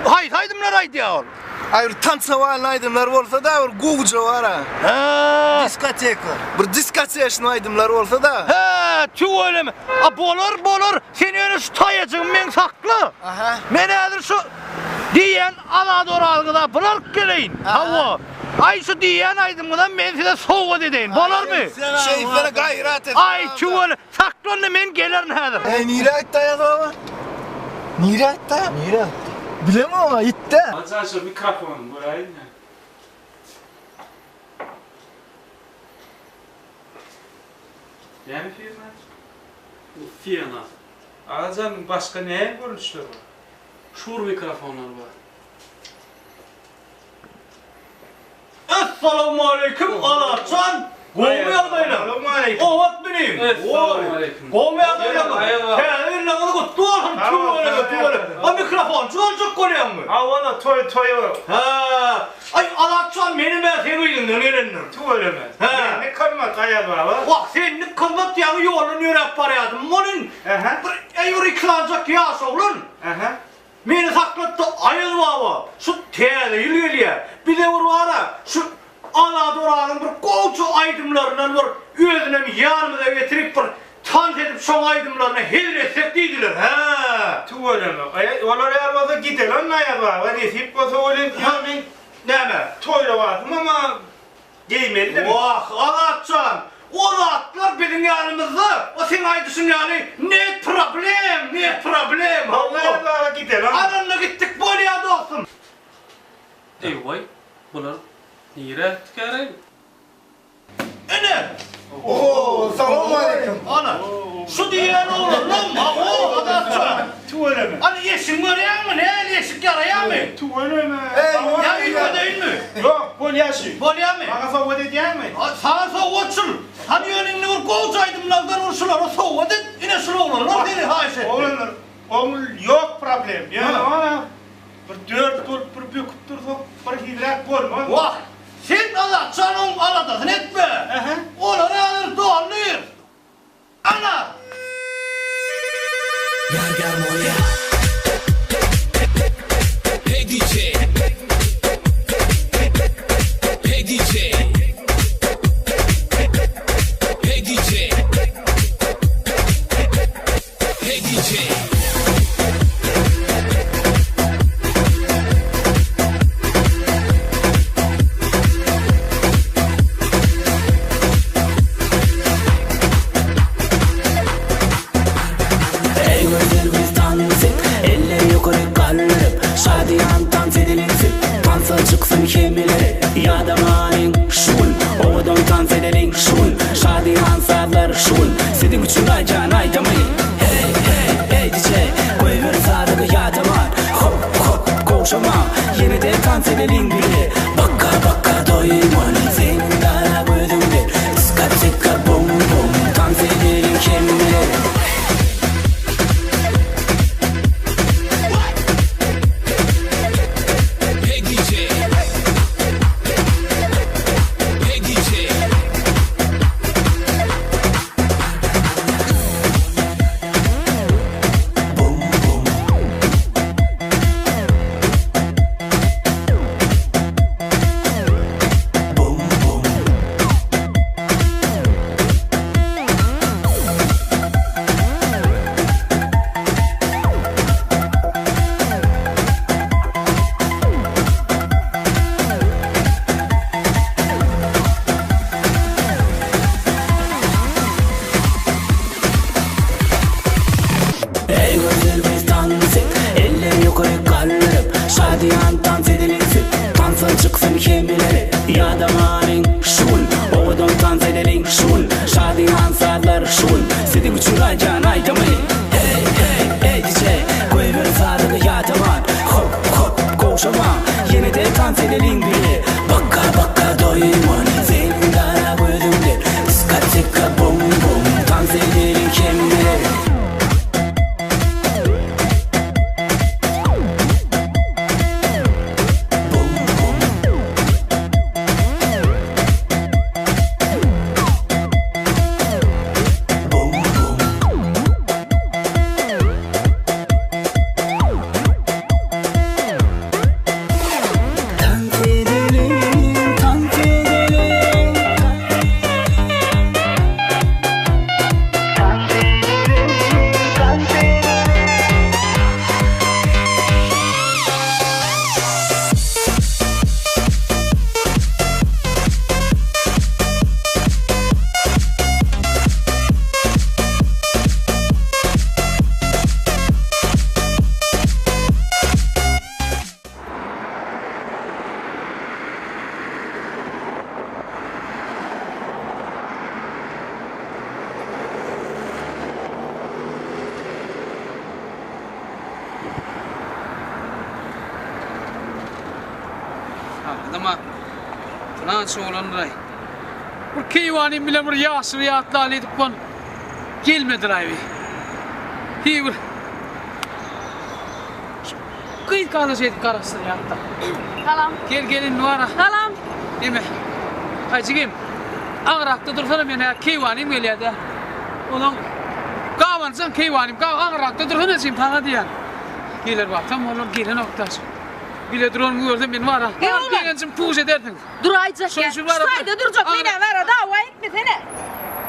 haýsy aýdymlary aýdýar ol? Aý bir tansowalny aýdymlar bolsa-da bir gowja bar-a. Hä. Diskoteka. Bir diskoteşnyý aýdymlar bolsa-da. Hä, tüweleme. A bolar, bolar. Sen ýöne şu taýajygymy meň sakla. Aha. Men häzir şu diýýän Azat Orazgyza bir alyp geleýin. Hawa. Aý şu diýýän aýdymyňyzam men size sowgat edeýin. Bolarmy? Şeýtsene gaýrat et. Aý tüwele. Sakla onda men gelerin häzir. Eý nirä gitdi Aýaz baba? Nirä gitdi? Nirä gitdi? Bilemok-a, ýitdi. Haçan şu mikrofonyny göräýin-dä. Näme firma? Bu Fiena. Agajan başga näme görnüşler bar? Shure mikrofonlar bar. Essalawmaleýkim Azatjan gowmy ýagdaýlar Obat minim Gowmy ýagdaýlar Täze ýyllaňyz gutly bolsun tüweleme tüweleme A mikrofonçy boljak bolýaňmy Hawa toý toý Hä Aý Azatjan menem-ä seň yzyňdan gelendir Tüweleme Hä Senlik hyzmat Aýaz baba Wah senlik hyzmat ýaňy ýoldan ýöräp barýadym welin bir äý bir ikilanjak ýaş oglan Meni saklatdy Aýaz baba, şu täze ýyl gelýär, bize bir bar-a, şu Azat Orazyň bir gowja aýdymlaryndan bir özünem ýanymyza getirip bir tans edip şoň aýdymlaryna hezil etsek diýdiler, hä. Tüweleme, olar ýaly bolsa gideli onda Aýaz baba, nesip bolsa welin, ýöne men Näme? Toýlabasymam-a Geýmelidir. Wah, Azatjan, o zatlar biziň ýanymyzda, o seň aýdyşyň ýaly ne problem, ne problem, hawa. Bolýa baba gideli onda. Alanda gitdik bolýa dostum. Eý-waý, bular nirä gitdikäreý? Ine! Oo, salowmaleýkim. Ana, şu diýýän oglanlam, hawa, Azatjan. Tüweleme. Ana, eşigiňi görýäňmi, nähili eşik ýaraýarmy? Tüweleme. Ýa üýtgedeýinmi? Ýok, bolýa şu. Bolýamy? Maňa sowgat edýäňmi? Saňa sowgat şul. Hany ýöne indi bir gowja aýdymlardan bir şulara sowgat et. Ine şul oglanlar seni haýyş etdi. Oglanlar, oňul ýok problem. Ýöne ony bir dört bolup bir böküp dursak bir hiliräk bolmaz. Wah, sen Azatjan oň aladasyny etme. Olar häzir doldyr. Ana! Hey DJ Hey DJ Hey DJ Hey DJ Eý gözel gyz tans et, elleri ýokary galdyryp, Şadyýan tans edeliň siz, tansa çyksyn hemmeler, Ýadamalyň şu gün, owadan tans edeliň şu gün, Şadyýan sazlar şu gün, siziň üçin aýdýan aýdymy. Heý, heý, eý DJ, goýber sazyňy ýadaman, Hop, hop, gowşama, ýene-de tans edeliň bile, Bakka, bakka doýman, seniň gara gözüňden, Diskoteka bum, bum, tans edeliň hemmeler. Hey DJ Hey DJ Eý gözel gyz tans et, elleri ýokary galdyryp, Şadyýan tans edeliň siz, tansa çyksyn hemmeler, Ýadamalyň şu gün, owadan tans edeliň şu gün, Şadyýan sazlar şu gün, siziň üçin aýdýan aýdymy. edeliň bile Baka baka doýman seniň gara gözüňden Diskoteka bum bum tans edeliň hemmeler. Tans edeliň, tans edeliň. Tans edeliň, tans edeliň. Adama pylança bolandyraý. Bir keýwanym bilen bir ýaşyly ýatlaly edip bon gelmedilaý bi. Hiý bir Gyz gaza şeýdip garaşdyrýardy. Salam. Gel gel indi bara. Salam. Neme? Aý jigim. Aňrakda dursana men hä keýwanym gelýär-dä. Onuň gabanjaň keýwanym ga aňrakda dursana jigim saňa diýýän. Geler wagtam olar gelenok daş. Bile duranymy görse men bara. Begenjim puş edersiň. Duraýjak ýa. Şu taýda durjak men-ä bara dawa etmesene.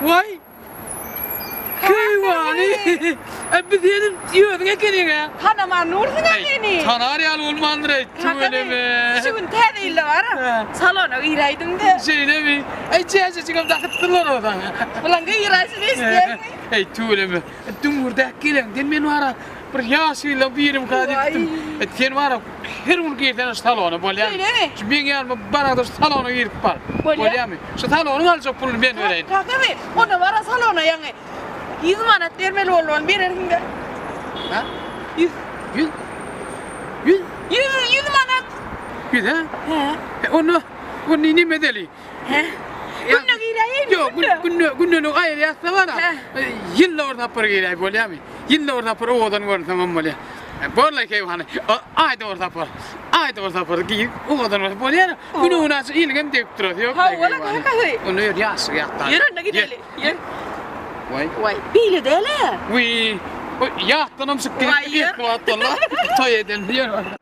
Waý. Keýwany! E, biz seniň özüň ekeniň-ä. Tanaman dursuň-a meni. Tanar ýaly bolmandyr-eý, tüweleme. Şu gün täze ýylda bara, salona giräýdim-de. Şeýlemi? Eý, çäşejigem dakypdyrlar-ow saňa. Bulan giräýşini eşidýäňmi? Eý, tüweleme. Düňňürdäk geleňden men bara bir ýaş ýyllaň birimkä diýipdim. Sen bara Her gün girseň şu salona bolýamy? Şeýlemi? Şu meň ýanyma baraňda şu salona girip bar. Bolýamy? Şu salonyň aljak puluny men bereýin. Kakamy, onda bara salona ýaňy 100 manat bermeli boldy, ony berersiň-dä. Hä? 100? 100? 100? 100, 100 manat. 100 hä? Hä. E, onda, onda neme edeli? Hä? Günde giräýeýinmi? Ýok, günde, gündelik aýyrýas-da bara. Ýylda bir sapar giräý bolýamy? Ýylda bir sapar owadan görünseňem bolýar. Borlaý keýwany, aýda bir sapar, aýda bir sapar girip owadan bolsa bolýar. Güne günaşa iliňem degip durasy ýok. Hawa-la kakasy. Onda ýör ýaşyk ýatdan. Ýör onda gideli. Ýör. Waý. Waý, beýle däl-ä. Wiý, ýatdanam çykyp gidip esli wagt boldy. Toý edelim, ýör.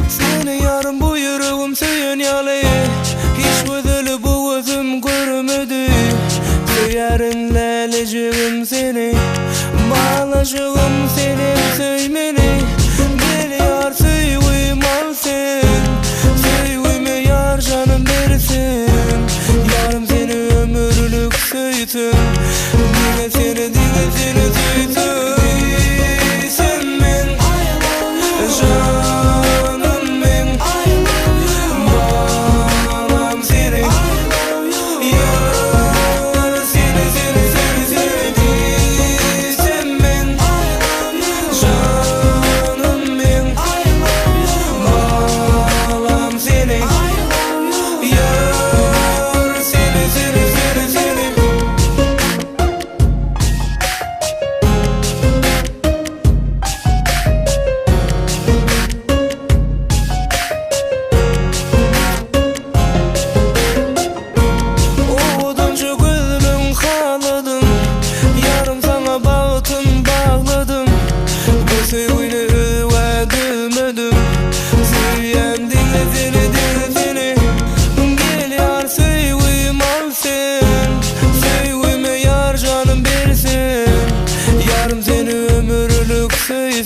Seni ýarym bu ýüregim söýen ýaly Hiç gözeli bu gözüm görmedi Söýerin lälejigim seni Balajygym senem söý meni Gel ýar söýgüm al sen Söýgüme ýar janym bersin Ýarym seni ömürlik söýsün Diňe seni diňe seni söýsün Sen men janym meň Balam seni Ýar seni seni seni seni Sen men janym meň Balam seni Ýar seni seni seni seni.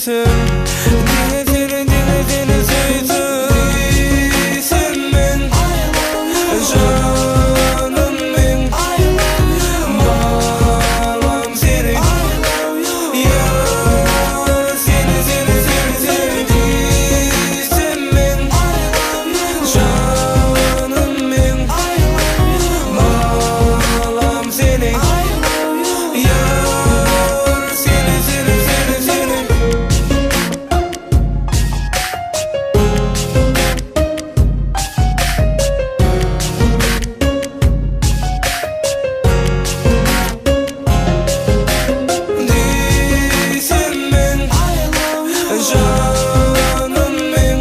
söýsem Diňe seni diňe seni söýsem men Janym meň Balam seni Ýar seni seni seni seni diýsem men Janym meň Balam seni Ýar seni seni seni seni. Diýsem men Janym meň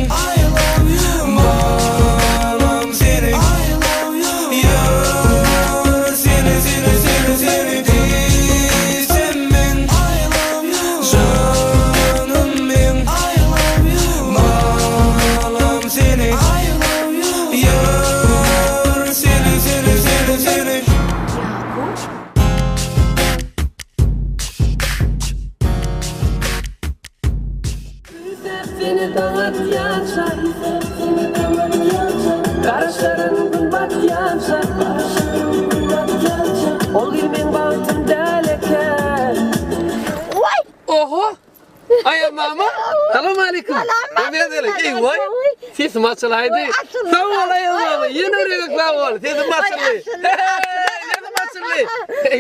Balam seni Ýar seni seni seni seni Diýsem men Janym meň Balam seni Ýar seni seni seni seni. Ýakup. Küýsäp seni daň atýança Garaşaryn gün batýança Ol gyz meň bagtym däl eken. Waý! Oho! Aýal mama! Salam aleýkum! Salam Eý waý! Sesim açylaýdy. Sag bol Aýal mama! Ýene bir gezek sag bol! Sesim açyldy. Sesim açyldy.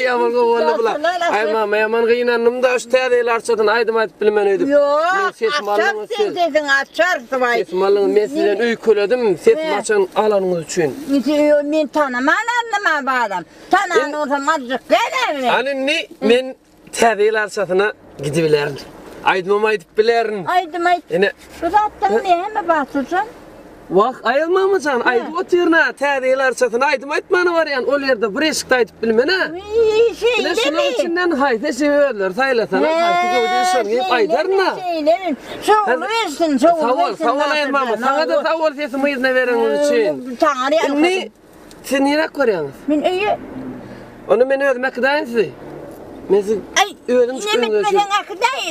Ýaman gowy boldy bular. Aý mama ýaman gynandym-da şu täze ýyl arçasyna aýdym aýdyp bilmen öýdüp. Ýok, açar sen sesiňi açar waý. Sesimi aldyňyz, men sizden öýkeledim, sesimi açan alanyňyz üçin. Men tanaman aldym-a balam. Tanan bolsam azjyk gel-ä. Hany indi men Täze ýyl arçasyna gidibilerin. Aýdymam aýdyp bilerin. Aýdym aýt. Ine. Bu zatdan näme Batyrjan? Wah, Aýaz mamajan, aýdyp otyryn-a, täze ýyl arçasyna aýdym aýtmana barýan, ol ýerde bir eşikde aýdyp bilmen-ä. Wiý, Ine, şeýlemi? şularyň içinden haýsy eşigi özleri saýlasalar, haýsy gowy diýip şony geýip aýdaryn-a. Şeýlemi? Şowly bersin, şowly Sag bol, bersin sag bol Aýaz mama, saňa-da sag bol sesimi yzyna bereniň üçin. Saňa ýalkasyn. Indi Siz niräk barýaňyz? Men öýe. Onda men özüm äkidaýyn sizi. Men sizi özüm Aý, neme etmeseň äkidaý.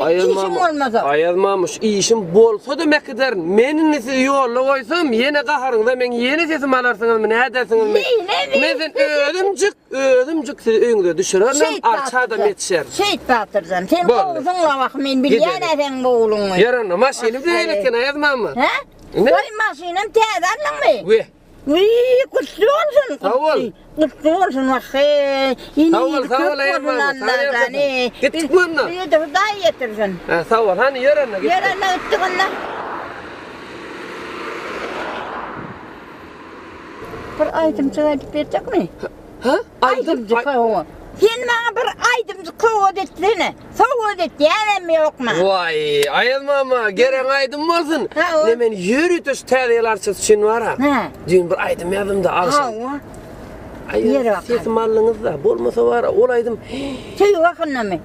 Işiň bolmasa. Aýaz mama, şu işim bolsa-da äkiderin. Men indi sizi ýolda goýsam, ýene gaharyňyza meň ýene sesimi alarsyňyzmy, nädersiňizmi? Men sen özümjik, özümjik sizi öýüňize düşürerinem, arça-da ýetişerin. Şeýt Batyrjan, sen gowusyň-la wah, men bilýän-ä seň gowulygyňy. Ýör onda, maşyny bize eýletgin Aýaz mama. Hä? Goý maşynam täze aldyňmy? We. Wiý, gutly bolsun. Sag bol. Gutly bolsun wah. Sag bol, sag bol Aýaz mama. Gitdik onda. Ýedi Hudaý ýetirsin. Hä, sag bol. Hany ýör onda gitdik. Ýör onda gitdik onda. Bir aýdymjyk aýdyp berjekmi? Hä? Aýdymjyk hawa. Sen maňa bir aýdymjyk sowgat etsene. Sowgat etýänem ýok maňa. Waý, Aýaz mama, geregiň aýdym bolsun. Ine men ýörite şu täze ýyl arçasy üçin bar-a. Düýn bir aýdym ýazdym-da agşam. Hawa. Aý, sesimi aldyňyz-da, bolmasa bar-a, ol aýdym. Söýgi hakynda-my?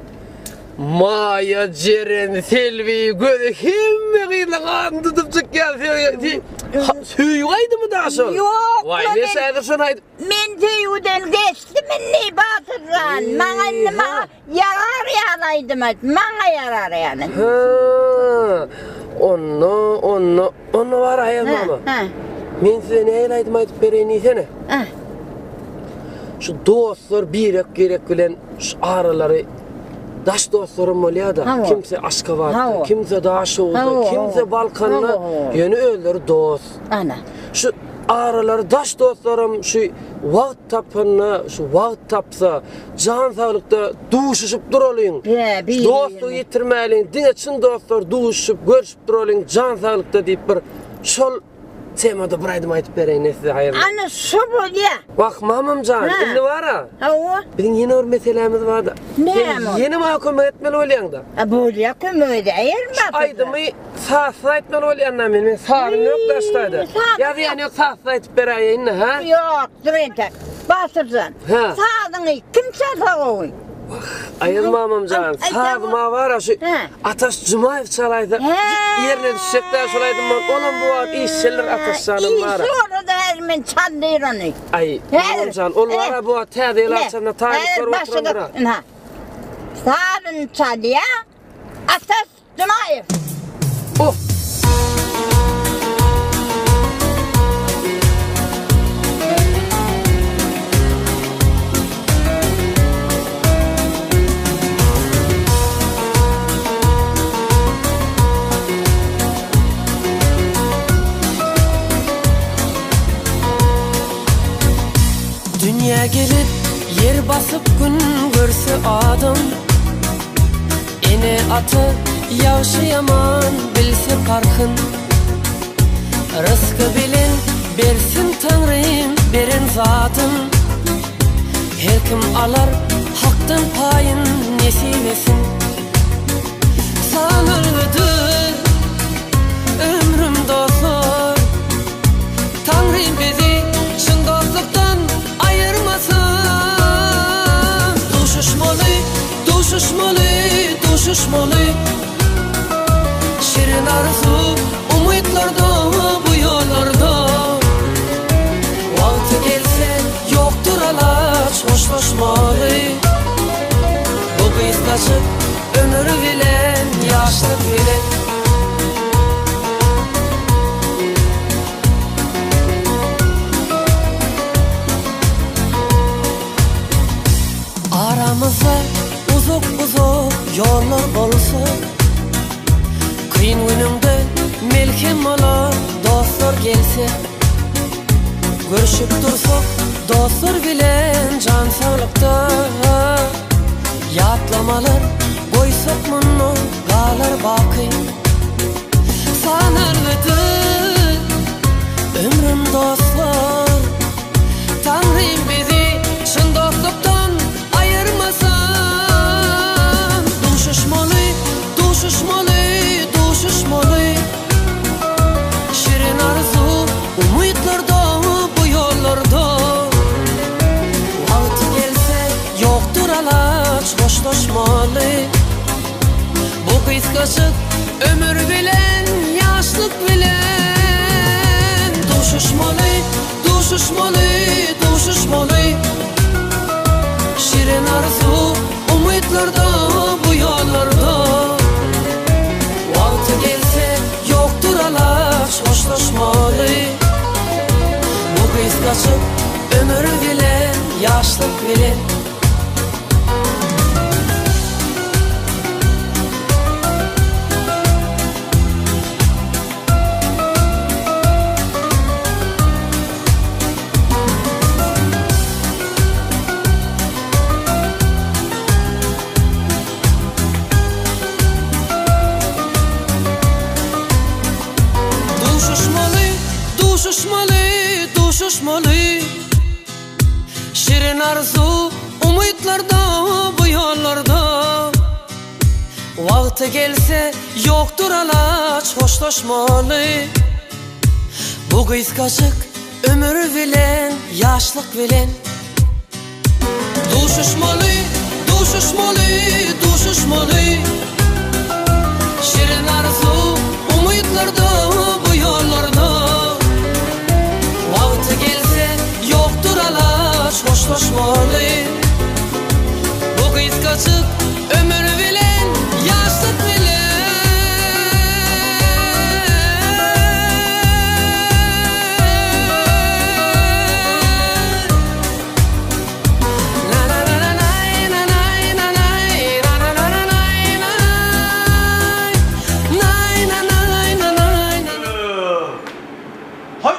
Maýa, Jeren, Selbi, Gözel hemme gyzlaň adyny tutup çykýan söýgi. Söýgi aýdymy-da şol. Ýok, Waý, men häzir şony aýdyp. Men söýgüden geçdim indi Batyrjan. Maňa indi maňa ýarar ýaly aýdym aýt. Maňa ýarar ýaly. Hä. Onda, onda, onda bar Aýaz mama. Hä. Men size nähili aýdym aýdyp bereýin diýsene. Hä. Şu dostlar birek-birek bilen şu aralary daş dostlarym bolýar-da. Kimse Aşgabatda, kimse Daşoguzda, kimse Balkanda, ýöne özleri dost. Ana. Şu aralary daş dostlarym şu wagt tapanda, şu wagt tapsa, jan saglykda duşuşyp duralyň. Dostlugy ýitirmäliň, diňe çyn dostlar duşuşyp, görşüp duralyň, jan saglykda diýip bir şol temada bir aýdym aýdyp bereýin size haýyrly. Ana şo bolýa. Wah mamam jan, indi bar-a. Hawa. Biziň ýene bir meselämiz bar-da. Näme ol? Ýene maňa kömek etmeli bolýaň-da. A bolýa kömek edäýerin Şu aýdymy sazsyz aýtmaly bolýan-da men. Men sazym ýok daşdaýda. Ýazýan ýok sazsyz aýdyp beräýeýin-de, hä? Ýok, dur entek. Batyrjan, sazyňy kim çalsa gowy? Wah, Aýaz mamamjan, sazyma bar-a şu Ataş Jumaýew çalaýsa ýerine düşjek-dä şol aýdym bolup. Olam bu wagt işçidir Ataş janym bar-a. Işi bolsa-da häzir men çal diýr ony. Aý, mamamjan, ol bar-a bu wagt täze ýyl agşamyna taýynlyk görüp oturandyr-a. Ynha, sazyny çalýa. Ataş Jumaýew. Oh! Dünýä gelip, ýer basyp gün görse adam. Ene-ata ýagşy-ýaman bilse parhyn. Rysky bilen bersin Taňrym beren zadyn. Her kim alar Hakdan paýyn nesibesin. Sanalgydyr ömrüm dostlar. Taňrym bizi çyn dostlukdan aýyrmasyn. Duşuşmaly Duşuşmaly, duşuşmaly Şirin arzuw, umytlarda bu ýollarda Wagty gelse ýokdur alaç hoşlaşmaly Bu gysgajyk ömür bilen, ýaşlyk bilen. Aramyzda uzak-uzak ýollar bolsa, Kyn günüňde melhem bolar dostlar gelse. Görşüp dursak dostlar bilen jan saglykda, Ýatlamalar goýsak munda galar baky. Sanarlydyr ömrüm dostlar. Taňrym bizi çyn dostlukdan aýyrmasyn. Duşuşmaly, duşuşmaly, duşuşmaly. Şirin arzuw, umytlarda bu ýollarda. Wagty gelse ýokdur alaç hoşlaşmaly. Bu gysgajyk ömür bilen, ýaşlyk bilen duşuşmaly. Duşuşmaly, duşuşmaly Şirin arzuw, umytlarda bu ýollarda Wagty gelse ýokdur alaç hoşlaşmaly Bu gysgajyk ömür bilen, ýaşlyk bilen. Duşuşmaly, duşuşmaly, duşuşmaly Şirin arzuw, umytlarda bu ýollarda Wagty gelse ýokdur alaç hoşlaşmaly Bu gysgajyk ömür bilen ýaşlyk bilen Duşuşmaly, duşuşmaly, duşuşmaly Şirin arzuw, umytlarda bu ýollarda Wagty gelse ýokdur alaç hoşlaşmaly Bu gysgajyk ömür bilen, ýaşlyk bilen. Haý!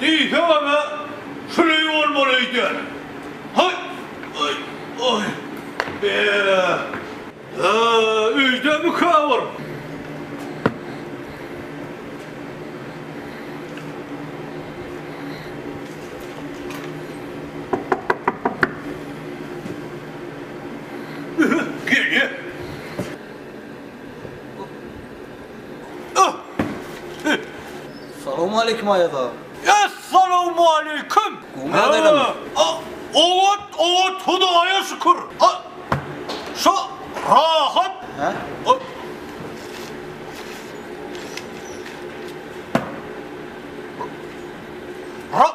Diýseňem-ä, şuleý bolmaly öýdýän. Haý! Aý! Aý! Be! Hä, öýdemikä bir? Gelýä. Salowmaleýkim Aýaz aga. Essalowmaleýkim. Gowy ýagdaýlarmy? Oňat, oňat, Hudaýa şükür. Şo rahat. Hä? Ra,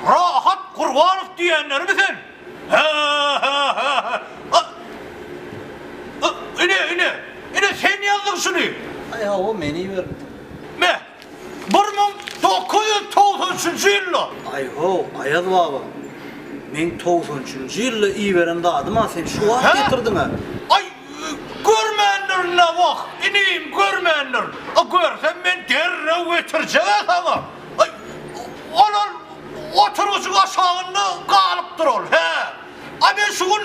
Rahat Gurbanow diýenlerimi sen? Hä, hä, hä, hä. Ine, ine. men iberipdim. Me, 1993-nji ýylda. Aý-how, Aýaz baba, meň 93-nji ýylda iberen zadym-a sen şu wagt getirdiň-ä. Aý, görmändirin-ä, wah, inim, görmändirin. A görsem men derrew getirjeg-ä saňa. Aý, ol-ol oturgyjyň aşagynda galypdyr ol, hä. A men şu gün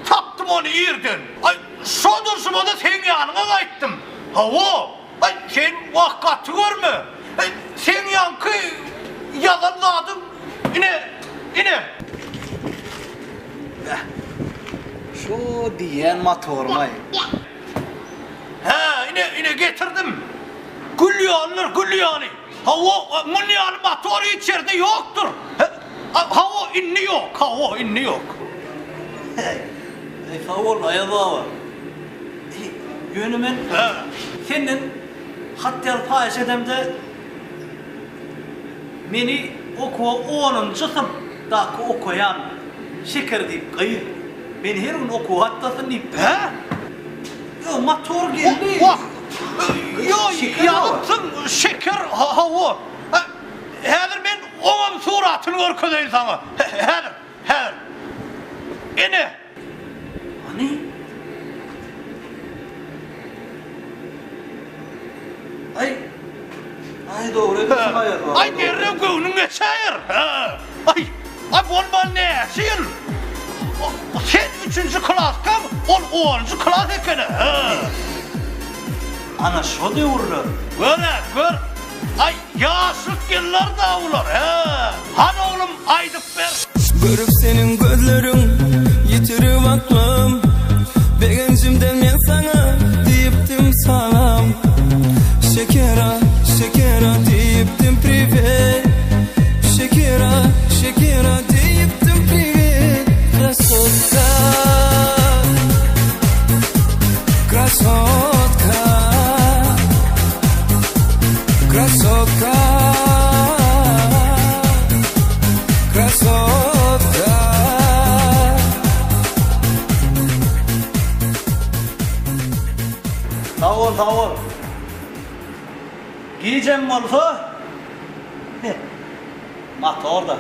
tapdym ony irden. Aý, şo durşuma-da seň ýanyňa gaýtdym. Hawa, aý, sen wah gaty görme. Aý, seň ýaňky ýazan zadyň, ine, ine. Beh, şo diýýän motoryň-aý. Hä, ine, ine getirdim. Gül ýalydyr, gül ýaly. Hawa, mun ýaly motor hiç ýerde ýokdur. Hawa, indi ýok, hawa, indi ýok. Eý, sag bol, Aýaz baba. Eý, ýöne men senden hat ýazyp haýyş edemde, meni okuwa onunjy synpdaky okaýan Şeker diýip gyz, meni her gün okuwa gatnasyn diýipdir. Hä? Ýok, motor geldi. Wah! Ýok, ýazypsyň, Şeker, hawa. Häzir men oňam suratyny görkezeýin saňa. Häzir, häzir. Ine. Hany? Aý, aý dogry edipsiň Aýaz baba. Aý derrew göwnüň geçäýer. Aý, aý bolman näçe ýyl. Sen üçünji klaskaň, ol onunjy klas ekeni. Ana şo döwürler. Gör-ä, gör. Aý, ýaşlyk ýyllar-da bular, hä? Hany oglum, aýdyp ber. Görüp seniň gözleriň ýitirip aklym Begenjimden men saňa diýipdim salam Şekera, şekera diýipdim priwet Şekera, şekera diýipdim priwet Krasotka Krasotka Krasotka Krasotka Sag bol sag bol. Gijem bolsa motorda.